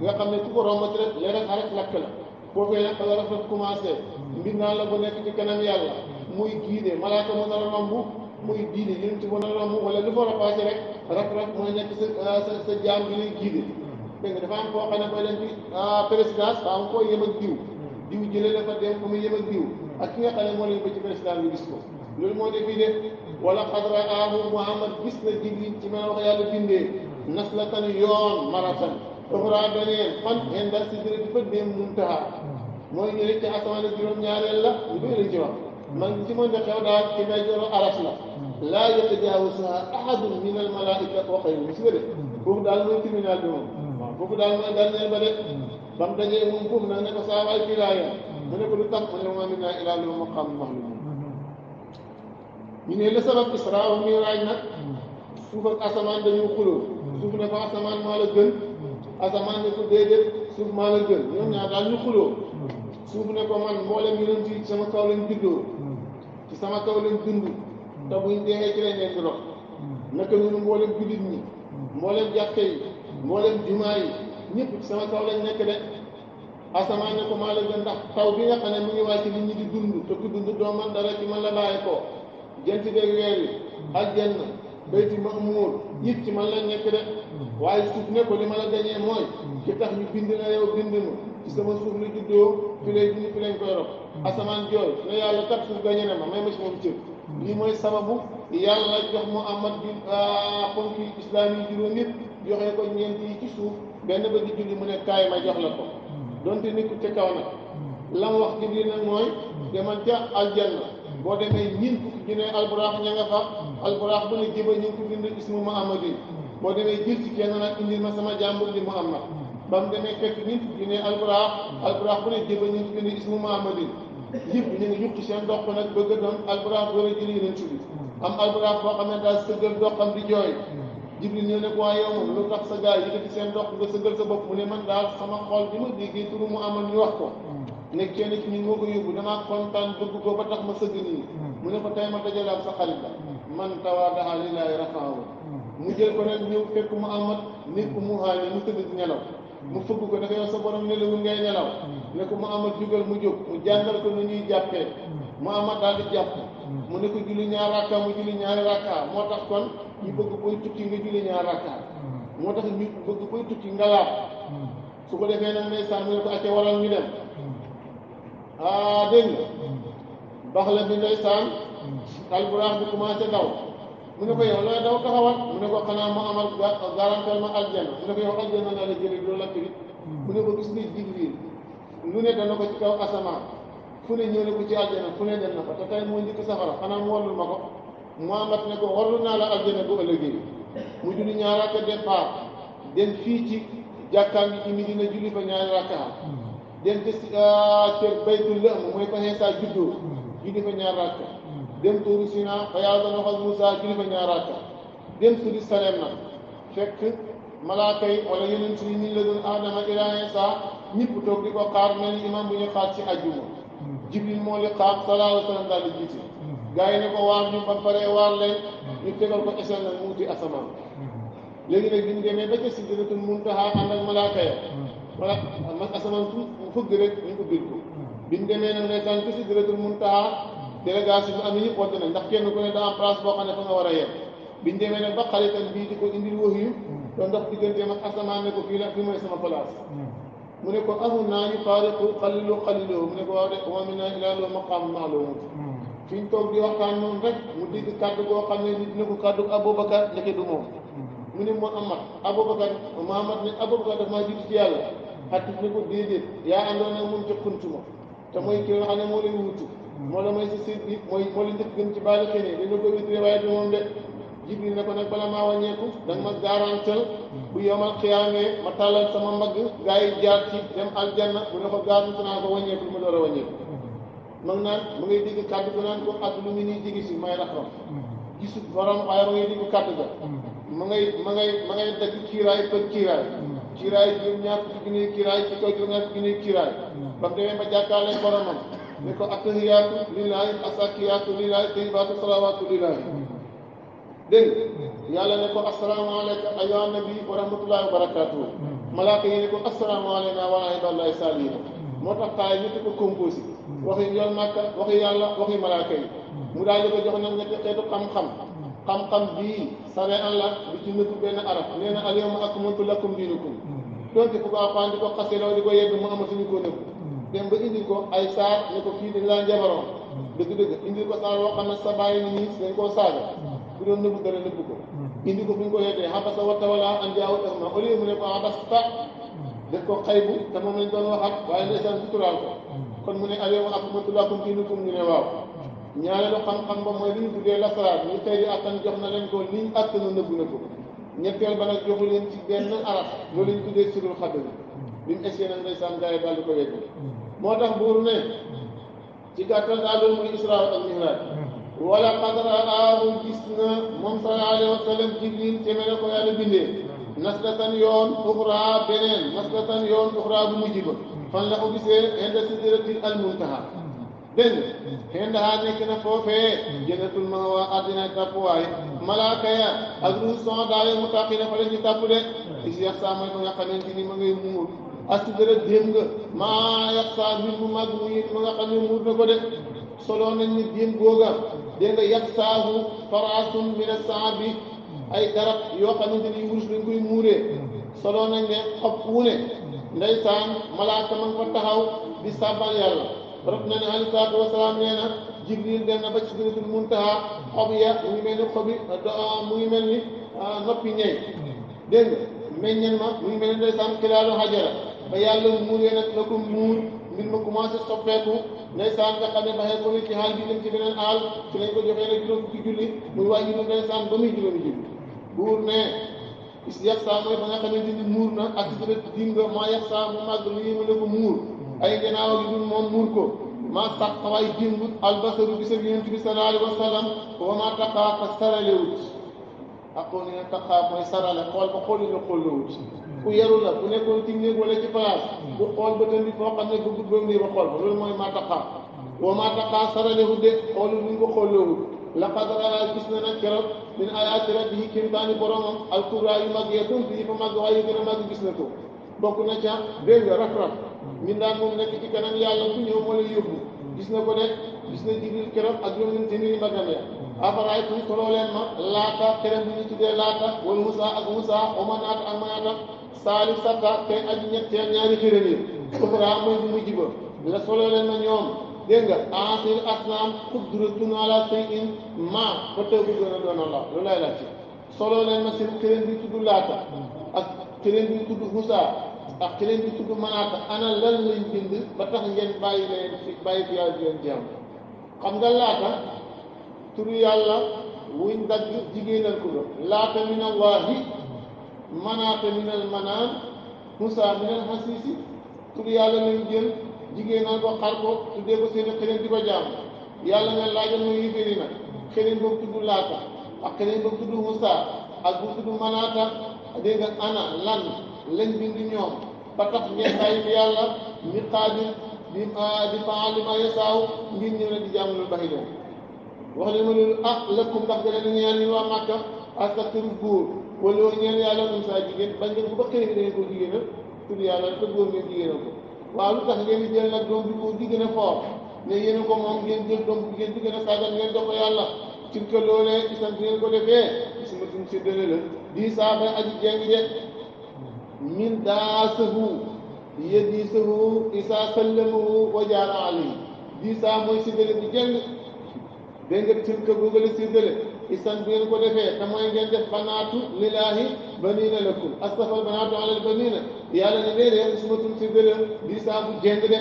nga xam ne ku ko romb rek leneen rek lakk la foofee nag la rafet commencé mbir naa la bu nekk ci kanam yàlla muy giide malaaka mën a romb muy diine yéen ci mën a romb wala lu fa repassé rek raf mooy nekk sa jaam bi lay giide dégg nga dafa am koo xam ne koy leen ci présidence fa am koo yem ak diw jëlee dafa dem fu muy yem ak diw ak ki nga xam ne moo leen ba ci président bi gis ko loolu moo def fii de wala qad ra'aahu Muhammad gis na Jibril ci mel wax yàlla bindee naslatan yoon maratan uxraa beneen fan inda sidrati fa dem muntaha mooy ñu ci asamaan juróom-ñaareel la lu bëri lañ ci wax man ci mën a xew daal ci may joro aras la laa yatajaawazuha ahadun min al malaa'ika wa xayru gis nga de foofu daal mooy tribunal bi moom waaw foofu daal mooy dernier ba de ba mu dajee moom foofu nag ne ko saa waay fii laa yem mu ne ko lu tax mu ne ma minnaa illaa lahu maqaamun ma'luum ñu ne la sabab isra wa miraaj nag suuf ak asamaan dañu xuloo suuf ne ko asamaan maa la gën asamaan ne ko déedéet suuf maa la gën ñoom ñaar daal ñu xuloo suuf ne ko man mboolem yonent yi sama kaw lañ juddoo ci sama kaw lañ dund te buñ dee ci lañ leen di rox naka ñun mboolem jullit ñi mboolem jàkke yi mboolem jumaa yi ñëpp ci sama kaw lañ nekk de asamaan ne ko maa la gën ndax taw bi nga xam ne mu ngi wàcc nit ñi di dund te ku dund doo man dara ci man la bàyyi ko jant beeg weer yi aljanna bayti ma'muur yëpp ci man lañ nekk de waaye suuf ne ko li ma la gañee mooy ki tax ñu bind na yow bind ma ci sama suuf la juddoo fi lay dund fi lañ koy rob asamaan jooy ne yàlla kat suuf gañe na ma may ma ci moom cër lii mooy sababu yàlla jox Muhammad bi ponki islam yi juróom yëpp joxee ko ñeent yi ci suuf benn ba di julli mu ne kaay ma jox la ko donte nit ku ca kaw nag la mu wax Jibril nag mooy demal ca aljanna boo demee ñin fukki junne alburaax ña nga fa alburaax bu ne jëba ñu ngi ko bind ismu Muhammad yi boo demee jël ci kenn nag indil ma sama jàmbur di Muhammad ba mu demee fekk ñin fukki junne alburaax bu ne jëba ñu ngi ko bind ismu Muhammad yi yëpp ñu ngi yuqi seen dox nag bëgg a doon alburaax door a jëli leen subi am alburaax boo xam ne daal sëggal doxam di jooy Jibril ñëw ne ko waaye yow moom lu tax sa gars yi yëkkati seen dox nga sëggal sa bopp mu ne man daal sama xol bi ma déggee turu Muhammad ñu wax ko ne kenn ci ñun moo ko yóbbu damaa kontaan bëgg ko ba tax ma sëgg nii mu ne ko tey ma dajale ak sa xarit la man tawaada'a lillaahi rafa'ahu mu jël ko nag ñëw fekk Muhammad nit ku mu haani mu tëdd di nelaw mu fëgg ko dafa yow sa borom nelawul ngay nelaw ne ko Muhammad jugal mu jóg mu jàngal ko nu ñuy jàppee Muhammad daal di jàpp mu ne ko julli ñaar rakka mu julli ñaari rakka moo tax kon ñu bëgg koy tukki nga julli ñaar rakka moo tax ñu bëgg koy tukki nga laab su ko defee nag ndeysaan mu ne ko acca waral ñu dem dégg nga bax la bi ndeysaan alburaax bi commencé daw mu ne ko yow looy daw taxawal mu ne ko xanaa mu amal garantal ma aljanna mu ne ko yow aljanna naa la jëlee loolu lakk bi mu ne ko gis nga Jibril lu ne dana ko ci kaw asamaan fu ne ñëw ne ko ci aljanna fu ne dem na ko te tey moo njëkk safara xanaa mu wallul ma ko Muhammad ne ko wallu naa la aljanna bu ëllëgee mu julli ñaar rakka départ dem fii ci jàkkaam gi ci Medina julli fa ñaari rakka dem ca baytul lëmm mooy fa Iisaa juddoo julli fa ñaar rakka dem Tuuru Sinaa fa yàlla doon wax ak Muusaa julli fa ñaar rakka dem Yerusalem nag fekk malaaka yi wala yeneen si ñu la doon Aadama ilaa Iisaa ñëpp toog di ko xaar mel ni imam bu ñu xaar ci àjjuma Jibril moo li xaar sallallahu alayhi wa sallam daal di jiite gaa yi ne ko waar ñu ba paree waar leen ñu tegal ko échelle nag mu wuti asamaan léegi nag bi ñu demee ba ca Sidratul Muntaha ànd ak malaaka ya wala asamaan fu fëgg rek ñu ubbil ko bi ñu demee nag ndeysaan ci Sidratul Muntaha délégation bi am na ñëpp wante nañ ndax kenn ku ne daa am place boo xam ne fa nga war a yem bi ñu demee nag ba xaritam bii di ko indil wax yu doon ndox digganteem ak asamaan ne ko fii la fii mooy sama place mu ne ko amul naa ñu faariqu xaliloo mu ne ko waaw de wa minnaa illaa lahu maqaamun ma'luum fi ñu toog di waxtaan noonu rek mu dégg kàddu goo xam ne nit ne ko kàddu Aboubacar ndeke du moom mu ne Muhammad Aboubacar Muhammad ne Aboubacar daf maa jiitu ci yàlla xatif ne ko déedéet yaa àndoon ak moom ca xuntuma te mooy ki nga xam ne moo lay wutu moo la may sa sét bi moo la njëkk gën ci baali xëy dañoo ko witri waaye du moom de Jibril ne ko nag bala maa wàññeeku da nga ma garantal bu yomal xiyaamee ma tàllal sama mbagg gaa yi jaar ci dem aljanna bu ne ko garanti naa ko wàññeeku ma door a wàññeeku ma ngi naan ma ngay dégg kàddu gu naan ko ak lu mu nii jigi si may raxam gisul borom waaye ma ngay dégg kàddu ga ma ngay dagg kiiraay pëj kiiraay juróom-ñaar fukki junniy kiiraay ci kaw juróom-ñaar fukki junniy kiiraay ba mu demee ba jàkkaarloo boromam ne ko attahiyaatu lillaahi assakiyaatu lillaahi tayyibaatu salawaatu lillaahi dégg yàlla ne ko assalaamu alayka ayyuhan nabi wa rahmatullaahi wa barakaatuh malaaka yi ne ko assalaamu alayna wa ala ibadillahi saalihiin moo tax taay ñetti ko composé waxi yoon Makka waxi yàlla waxi malaaka yi mu daal di ko jox nag ñetti xeetu xam-xam bii sare an la bi ci nëbbu benn araf nee na al yawma akmaltu lakum diinakum donte fu ko Alxuraan di ko xaseloo di ko yedd mu amatuñu ko nëbbu dem ba indi ko ay saar ne ko kii dañ laa njabaroon dëgg-dëgg indi ko saar woo xam ne sa bàyyi ni nii dañ koo saaga bu doon nëbbu dara nëbbu ko indi ko bu ñu ko yeddee abasa wa tawallaa an jaa'ahu al-a'maa au lieu mu ne ko abasta def ko xaybu te moom lañ doon waxat waaye ndeysaan suturaal ko kon mu ne al yawma akmaltu lakum diinakum ñu ne waaw ñaareelu xam-xam ba mooy li ñu tuddee lasaraat ñu tey di attan jox na leen ko liñ attanu nëbbu na ko ñetteel ba nag joxu leen ci benn araf loolu ñu tuddee sirul xadr bi mu essayé nag ndeysaan gars yi daal di ko wegg moo tax buur ne ci gàttal daal loolu mooy israa ak mi'raaj wala qad ra'aahu gis na moom sallallahu alayhi wa sallam Jibril te mel ne ko yàlla bindee naslatan yoon uxraa beneen naslatan yoon uxraa bu mujj ba fan la ko gisee inda sidratil muntaha dégg nga xendaxaa nekk na foofee jannatul ma'wa àddina tàppuwaay malaaka ya ak ruux son daawe mu tàqi na fa la ñu tàpp de is yax saa mooy ba nga xamante ni ma ngay muur asidara déem nga maa yax saa mbir mu màgg mu it ma nga xam ne muur na ko de soloo nañ ni déem googa dégg nga yax saahu farasum mina saabi ay garab yoo xamante ni wurus lañ koy muuree soloo nañ ne xob wu ne ndeysaan malaaka ma nga fa taxaw di sàbbal yàlla rot na ne alayhi salaatu wasalaam nee na Jibril dem na ba ci sidratul muntaha xob ya mu ngi mel ni xobi mu ngi mel ni noppi ñey dégg nga meññeen ma mu ngi mel ni ndeysaan xilaalu xajara ba yàlla muuree nag la ko muur mbir ma commencé soppeeku ndeysaan nga xam ne baxee ko ci xaal bi dem ci beneen aal ci lañ ko joxee nag juróom fukki julli muy wàññi lu ndeysaan ba muy juróomi julli buur ne is yax saa mooy ba nga xamante ni muur na ak sidrat dinga maa yax saa mu màgg lu yéema la ko muur ay gannaaw gi dul moom muur ko maa tax xawaay dimbut albasaru bi sa yonent bi sallallahu alayhi wa sallam wa maa taxaa fa saralewut ak koo ne taxaa mooy sarale xool ba xool yi la xool la wut ku yaru la ku nekkoon ci néeg wala ci place bu xool ba tëndi foo xam ne bëggut ba nii ba xool ba loolu mooy maa taxaa wa maa taxaa saralewut de xoolul ni nga ko xool la wut laqad raa gis na nag keroog min ayaati rabbihi kéemtaani boromam alkubra yu mag yee tontu yi fa mag waaye yu gën a mag gis na ko bokk na ca dégg nga raf-raf min daan moom nekk ci kanam yàlla ku ñëw moo lay yóbbu gis na ko de gis na Jibril keroog ak juróom téeméeri mbagam ya afaraytum toloo leen ma laata xerem bu ñu tuddee laata wal musaa ak musaa wa manaata ak manaata saali satta te aji ñetteel ñaari xerem yi uxraa mooy bu mujj ba la soloo leen ma ñoom dégg nga ansir asnaam qudratun ala shay'in ma ba tëw bu gën a doon Allah loolu lay laaj ci soloo leen ma seen xerem bi tudd laata ak xerem bi tudd musaa ak ki leen di tudd manaata ana lan lañ bind ba tax ngeen bàyyi leen fi bàyyi fi yàlla di leen jaam xam nga laata turu yàlla wuñ dagg jigéenal ko la laata min allahi manaata min al manaan musa min al xasiisi turu yàlla lañ jël jigéenal ko xar ko tuddee ko seen xeleen di ko jaam yàlla nga laajal ma yéeféeri nag xeleen boobu tudd laata ak xeleen boobu tudd musa ak bu tudd manaata dégg nga ana lan lañ bind ñoom ba tax ngeen bàyyi fi yàlla mi xaadir di faal li ma yasaaw ngir ñëw di jaamu lu baxi leen wax leen ma loolu ah lëkkum ndax da leen ñeel ñu waa Màkka askaturu góor wala woon ñeel yàlla um saa jigéen bañ ngeen bu ba xëy dañu ko jigéenal tudd yàlla te góor ngeen jigéenal ko waaw lu tax ngeen di jël nag doom bi góor di gën a foor ne yéen ko moom ngeen jël doom bi ngeen di gën a sàggal ngeen jox ko yàlla ci ko loolee isan ngeen ko defee suma tum séddale la di saaba aji jengi de min daasahu yadiisahu isaa sallamahu wa jaara alayhi diisaa mooy séddale bi jëng dégg nga tilka googale séddale isan bu ngeen ko defee te mooy ngeen def banaatu lilaahi baniina lakum astafal banaatu alal baniina yàlla ne déedéet ismatum séddale diisaa bu jëng de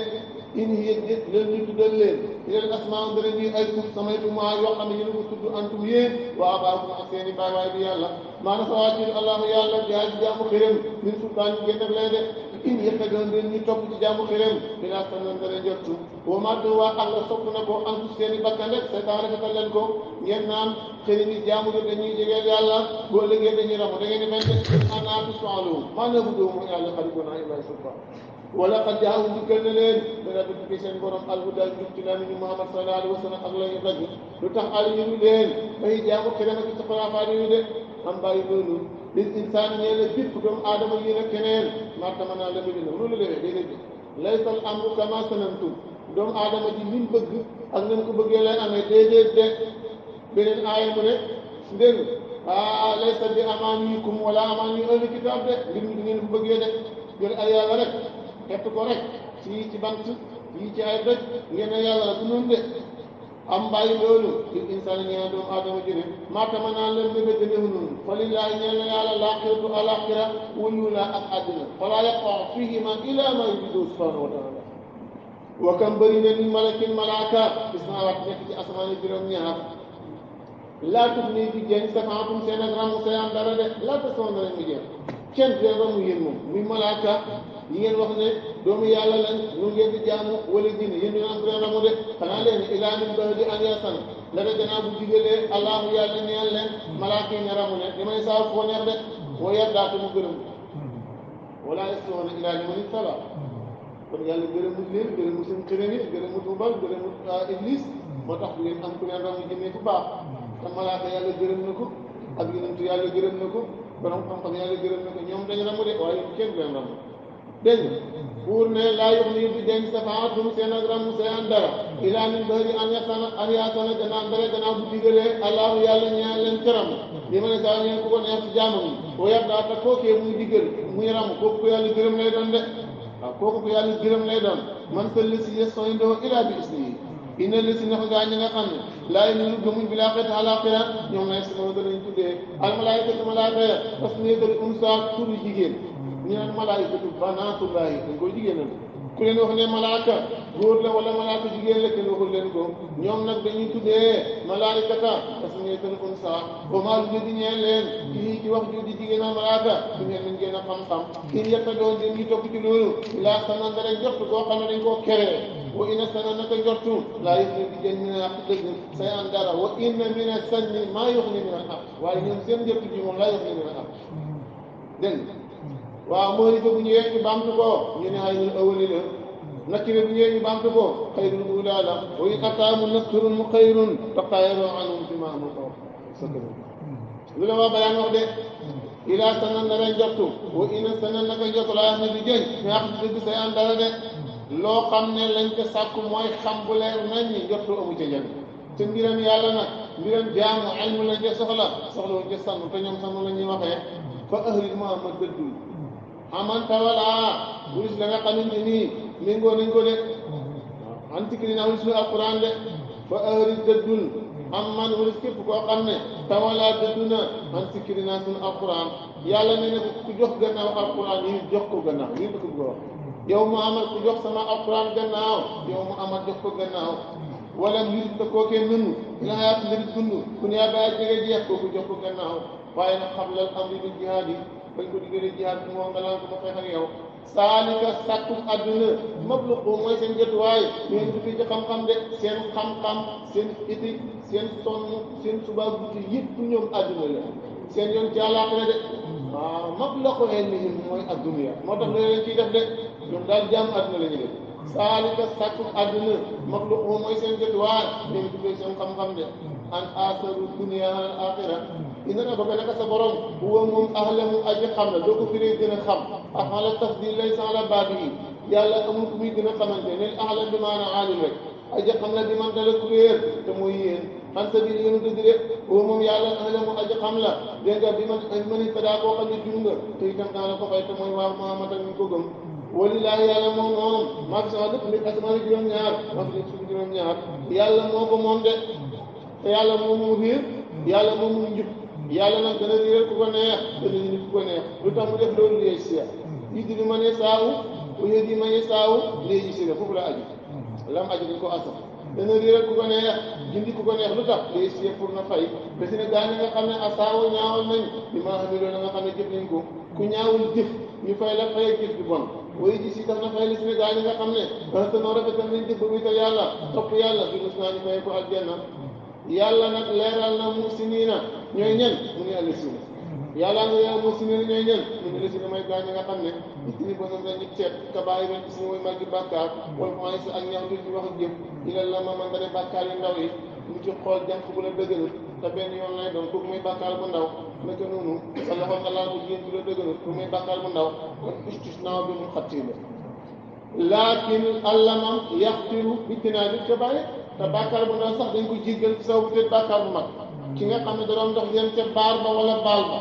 in hiya leen ñu tuddal leen ilal asmaa dara ñuy ay tur samay tumaa yoo xam ne yéen a ko tudd antum yéen waa abaakum ak seen i baay waay bi yàlla maana sa waa ci allahu yàlla jaay ci jaamu xërëm min sultaan ñu génn ak lay de in yëkka doon leen ñu topp ci jaamu xërëm dinaa sa noon dara njottu boo mat waa Allah sopp na ko antu seen i bakkan rek seetaan rafetal leen ko ngeen naan xërëm yi jaamu de dañuy jegeel yàlla boo liggéey dañuy ramu da ngeen di mel ne anaatu soxlu maanaam bu doomu yàlla xarit naa ibay sultaan wala qad jaahum dikkal na leen dana ko dikkee seen borom alhuda jub ci lamiñu Muhammad sallallahu alayhi wa sallam ak la ñu dagg lu tax ali ñu leen bay jaamu xërëm ak ci xuraafaat yu de am bàyyi loolu lil insaan ñee la bépp doomu aadama yi ne keneen martama naa la mbiri na loolu la demee déedéet laysal amru kama sanantum doomu aadama ji lim bëgg ak nam ko bëggee lay amee déedéet de beneen aaya mu ne dégg laysa bi amaaniikum wala amaani ahli kitaab de mbir mi du ngeen ko bëggee de jël ay yàlla rek xett ko rek ci bant yi ci ay doj ngeen ne yàlla la du noonu de am bàyyi loolu il insaan ñeel doomu aadama ji ne maatama naa leen bébé demewu noonu fa lillaahi ñeel na yàlla laaxiratu alaaxira wuyu la ak àddina falaa yaqa'u fiihimaa illaa maa yuriidu subhaanahu wa taala wa kam bëri na min malakin malaaka gis naa wax nekk ci asamaan juróom-ñaar laa tuxnii di jeeñ safaatum seen ak ramu sayaan dara de laa tasoon dara mu jeex kenn du leen ramu yéen moom muy malaaka yi ngeen wax ne doomu yàlla lañ ñu ngeen di jaamu wala diine yéen ñu naan du leen ramu de xanaa leen ilaa min ba'di an ya'zana la de gannaaw bu digalee allahu yàlla neel leen malaaka yi ne ramu leen li may saa foo neex de wa yardaatu mu gërëm wala yastahiquna illaa liman irtadaa kon yàlla gërëmut leen gërëmut seen xërëm yi gërëmut Ubal gërëmut Iblis moo tax du ngeen am ku leen ramu jëmee ku baax te malaaka yàlla gërëm na ko ak yonentu yàlla gërëm na ko borom xam-xam yàlla gërëm na ko ñoom dañ ramu de waaye kenn du leen ramu dégg nga pour ne laa yox nii di denc safaatum seen ak ramu seen dara ilaa min ba'di an ya'zana gannaaw bu digalee allahu yàlla ñaan leen këram li ma ne saa ñeen ku ko neex ci jaamam yi boo yàpp daa ta kookee muy digal muy ramu kooku ko yàlla gërëm lay doon de waaw kooku ko yàlla gërëm lay doon man sa lisi yeston yi ndoo ilaa bi isnihi inna lisi nafa gaa ñi nga xam ne laay nunu gëmuñ bi laa xeeti àlaaxira ñoom lay si moo danañ tuddee almalaayikatu malaaka ya parce que nekkati unsa turu jigéen ñu naan malaayikatu banaatullaahi dañ koy jigéenal ku leen wax ne malaaka góor la wala malaaka jigéen la kenn waxul leen ko ñoom nag dañuy tuddee malaayikata parce que nekkati unsa ba maa lu di ñeel leen kii ci wax ju di jigéen a malaaka du ngeen nañ gën a xam-xam in yetta doon den ñu topp ci loolu laa sananda rek njort koo xam ne dañ koo keree wa inna sana naka njortu laa yox ni di jën mi ne ak dëgg say an dara wa inna mi ne sanni maa yox ni mi ne ak waaye ñoom seen njort ji moom laa yox ni mi ne ak dégg waaw moo ni ko bu ñëwee ñu baamtu ko ñu ne xayrul awwali la nakire bu ñëwee ñu baamtu ko xayrul uulaa la wa in ataamu nasrun mu xayrun taqaayaroo anhum fi ma amul ko lu la waa bayaan wax de ilaa sana na ren njortu wa inna sana naka njortu laa yox ni di jën mi ak dëgg say an dara de loo xam ne lañ ko sàkku mooy xam bu leer nañ ni njortu amu ca njëriñ te mbiram yàlla nag mbiram jaamu ilmu lañ ca soxla wuñ ca sann te ñoom sann la ñuy waxee fa ahli Muhammad dëddul amanta wala buris la nga xamante nii méngoo nañ ko de antikri na wuris lu alquran de fa ahli dëddul am man wuris képp koo xam ne tawala dëddu na antikri na suñu alquran yàlla ne ne ku jox gannaaw alquran yi jox ko gannaaw lii bëgg ko wax yow Muhammad ku jox sama alquran gannaaw yow Muhammad jox ko gannaaw wala mbir te kookee nënu ila yaatu mbiri dund ku ne yaa bàyyi jege jeex kooku jox ko gannaaw waaye nag xam lal amri bil jihaad yi bañ ko diggalee jihaad bi moo nga laan ko ma xeex ak yow saalika sàkkum àdduna mabluqu mooy seen jotuwaay ñeen dufi ci xam-xam de seen xam-xam seen éthique seen sonn seen suba guddi yëpp ñoom àdduna la seen yoon ci àllaaxira de waaw mablaqu ilmihim mooy adduna moo tax loolu leen ciy def de ñoom daal jàmm àdduna la ñu def saalika sàkkum àdduna mabluqu mooy seen jotuwaay ñeen dufi seen xam-xam de an asaru dunia al axira ina na bëgg naka sa borom huwa moom ahlamu aji xam la doo ko firee gën a xam axala tafdil lay san la baat yi yàlla amul ku muy gën a xamante nel ahlam bi maana aalim rek aji xam la di man dala kuréer te mooy yéen xam sa biir yéenu dëgg de huwa moom yàlla ahlamu aji xam la dégg nga bi man ittadaa koo xam ne jum nga te itam naa la ko fay te mooy waa Muhammad ak ñu ko gëm walillaahi yàlla moom maa fi sama lépp li asamaan juróom-ñaar maa fi suuf juróom-ñaar yàlla moo ko moom de te yàlla moom mu riir yàlla moom mu njub yàlla nag dana réeral ku ko neex dana nit ku ko neex lu tax mu def loolu léegi si yiddi man yasaaw wa yahdi man yasaaw léegi si la foofu la aju lam aju dañ ko asaf dana réeral ku ko neex gindi ku ko neex lu tax léegi si pour na fay te si ne gaa ñi nga xam ne asaawo ñaawal nañ bi maa xam ne loolu nga xam ne jëf nañ ko ku ñaawul jëf ñu fay la fay jëf bi bon way ji si tax na fay li si ne gaa ñi nga xam ne tanoo rafetal nañ jëf ba wéetal yàlla topp yàlla bi mus naa ñu fay ko aljanna yàlla nag leeral na muhsiniina ñooy ñen mu ngi allisina yàlla nga yow muhsiniina ñooy ñen mu ngi allisina may gaa ñi nga xam ne itini ba noonu dañu seet kabaay ren ismi mooy màggi bàkkaar wala mooy si ak ñaaw di wax jëf ilal la ma man dane bàkkaar yu ndaw yi mu ci xool jànq bu la dëgëral te benn yoon lay doon kooku mooy bàkkaar bu ndaw naka noonu sa loxo nga laal ko jigéen bi la dëgëru pour muy bàkkaar bu ndaw kon istisnaa bi mu xatti la laakin allamam yaxtiru bi tinaabi kabaa'ir te bàkkaar bu ndaw sax dañ ko jéggal ci saw te bàkkaar bu mag ki nga xam ne da doon dox yem ca baar ba wala baal ba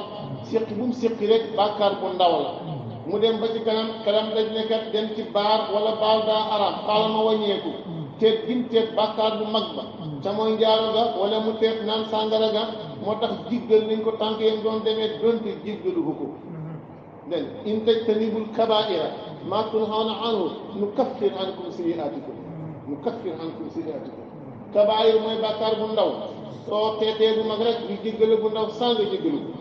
séqi bu mu séqi rek bàkkaar bu ndaw la mu dem ba ci kanam daj nekkat dem ci baar wala baal daa araam xaaral ma wàññeeku teet gim teet bàkkaar bu mag ba ca mooy njaalo ga wala mu teet naan sàngara ga moo tax jéggal nañ ko tànk yam doon demee donte jéggalu ko dégg in tajtanibul kabaa'ira maa tunhawna anhu nukaffir ankum sayyi'aatikum kabaa'ir mooy bàkkaar bu ndaw soo teetee bu mag rek ñu jéggale bu ndaw saa nga jéggalu ko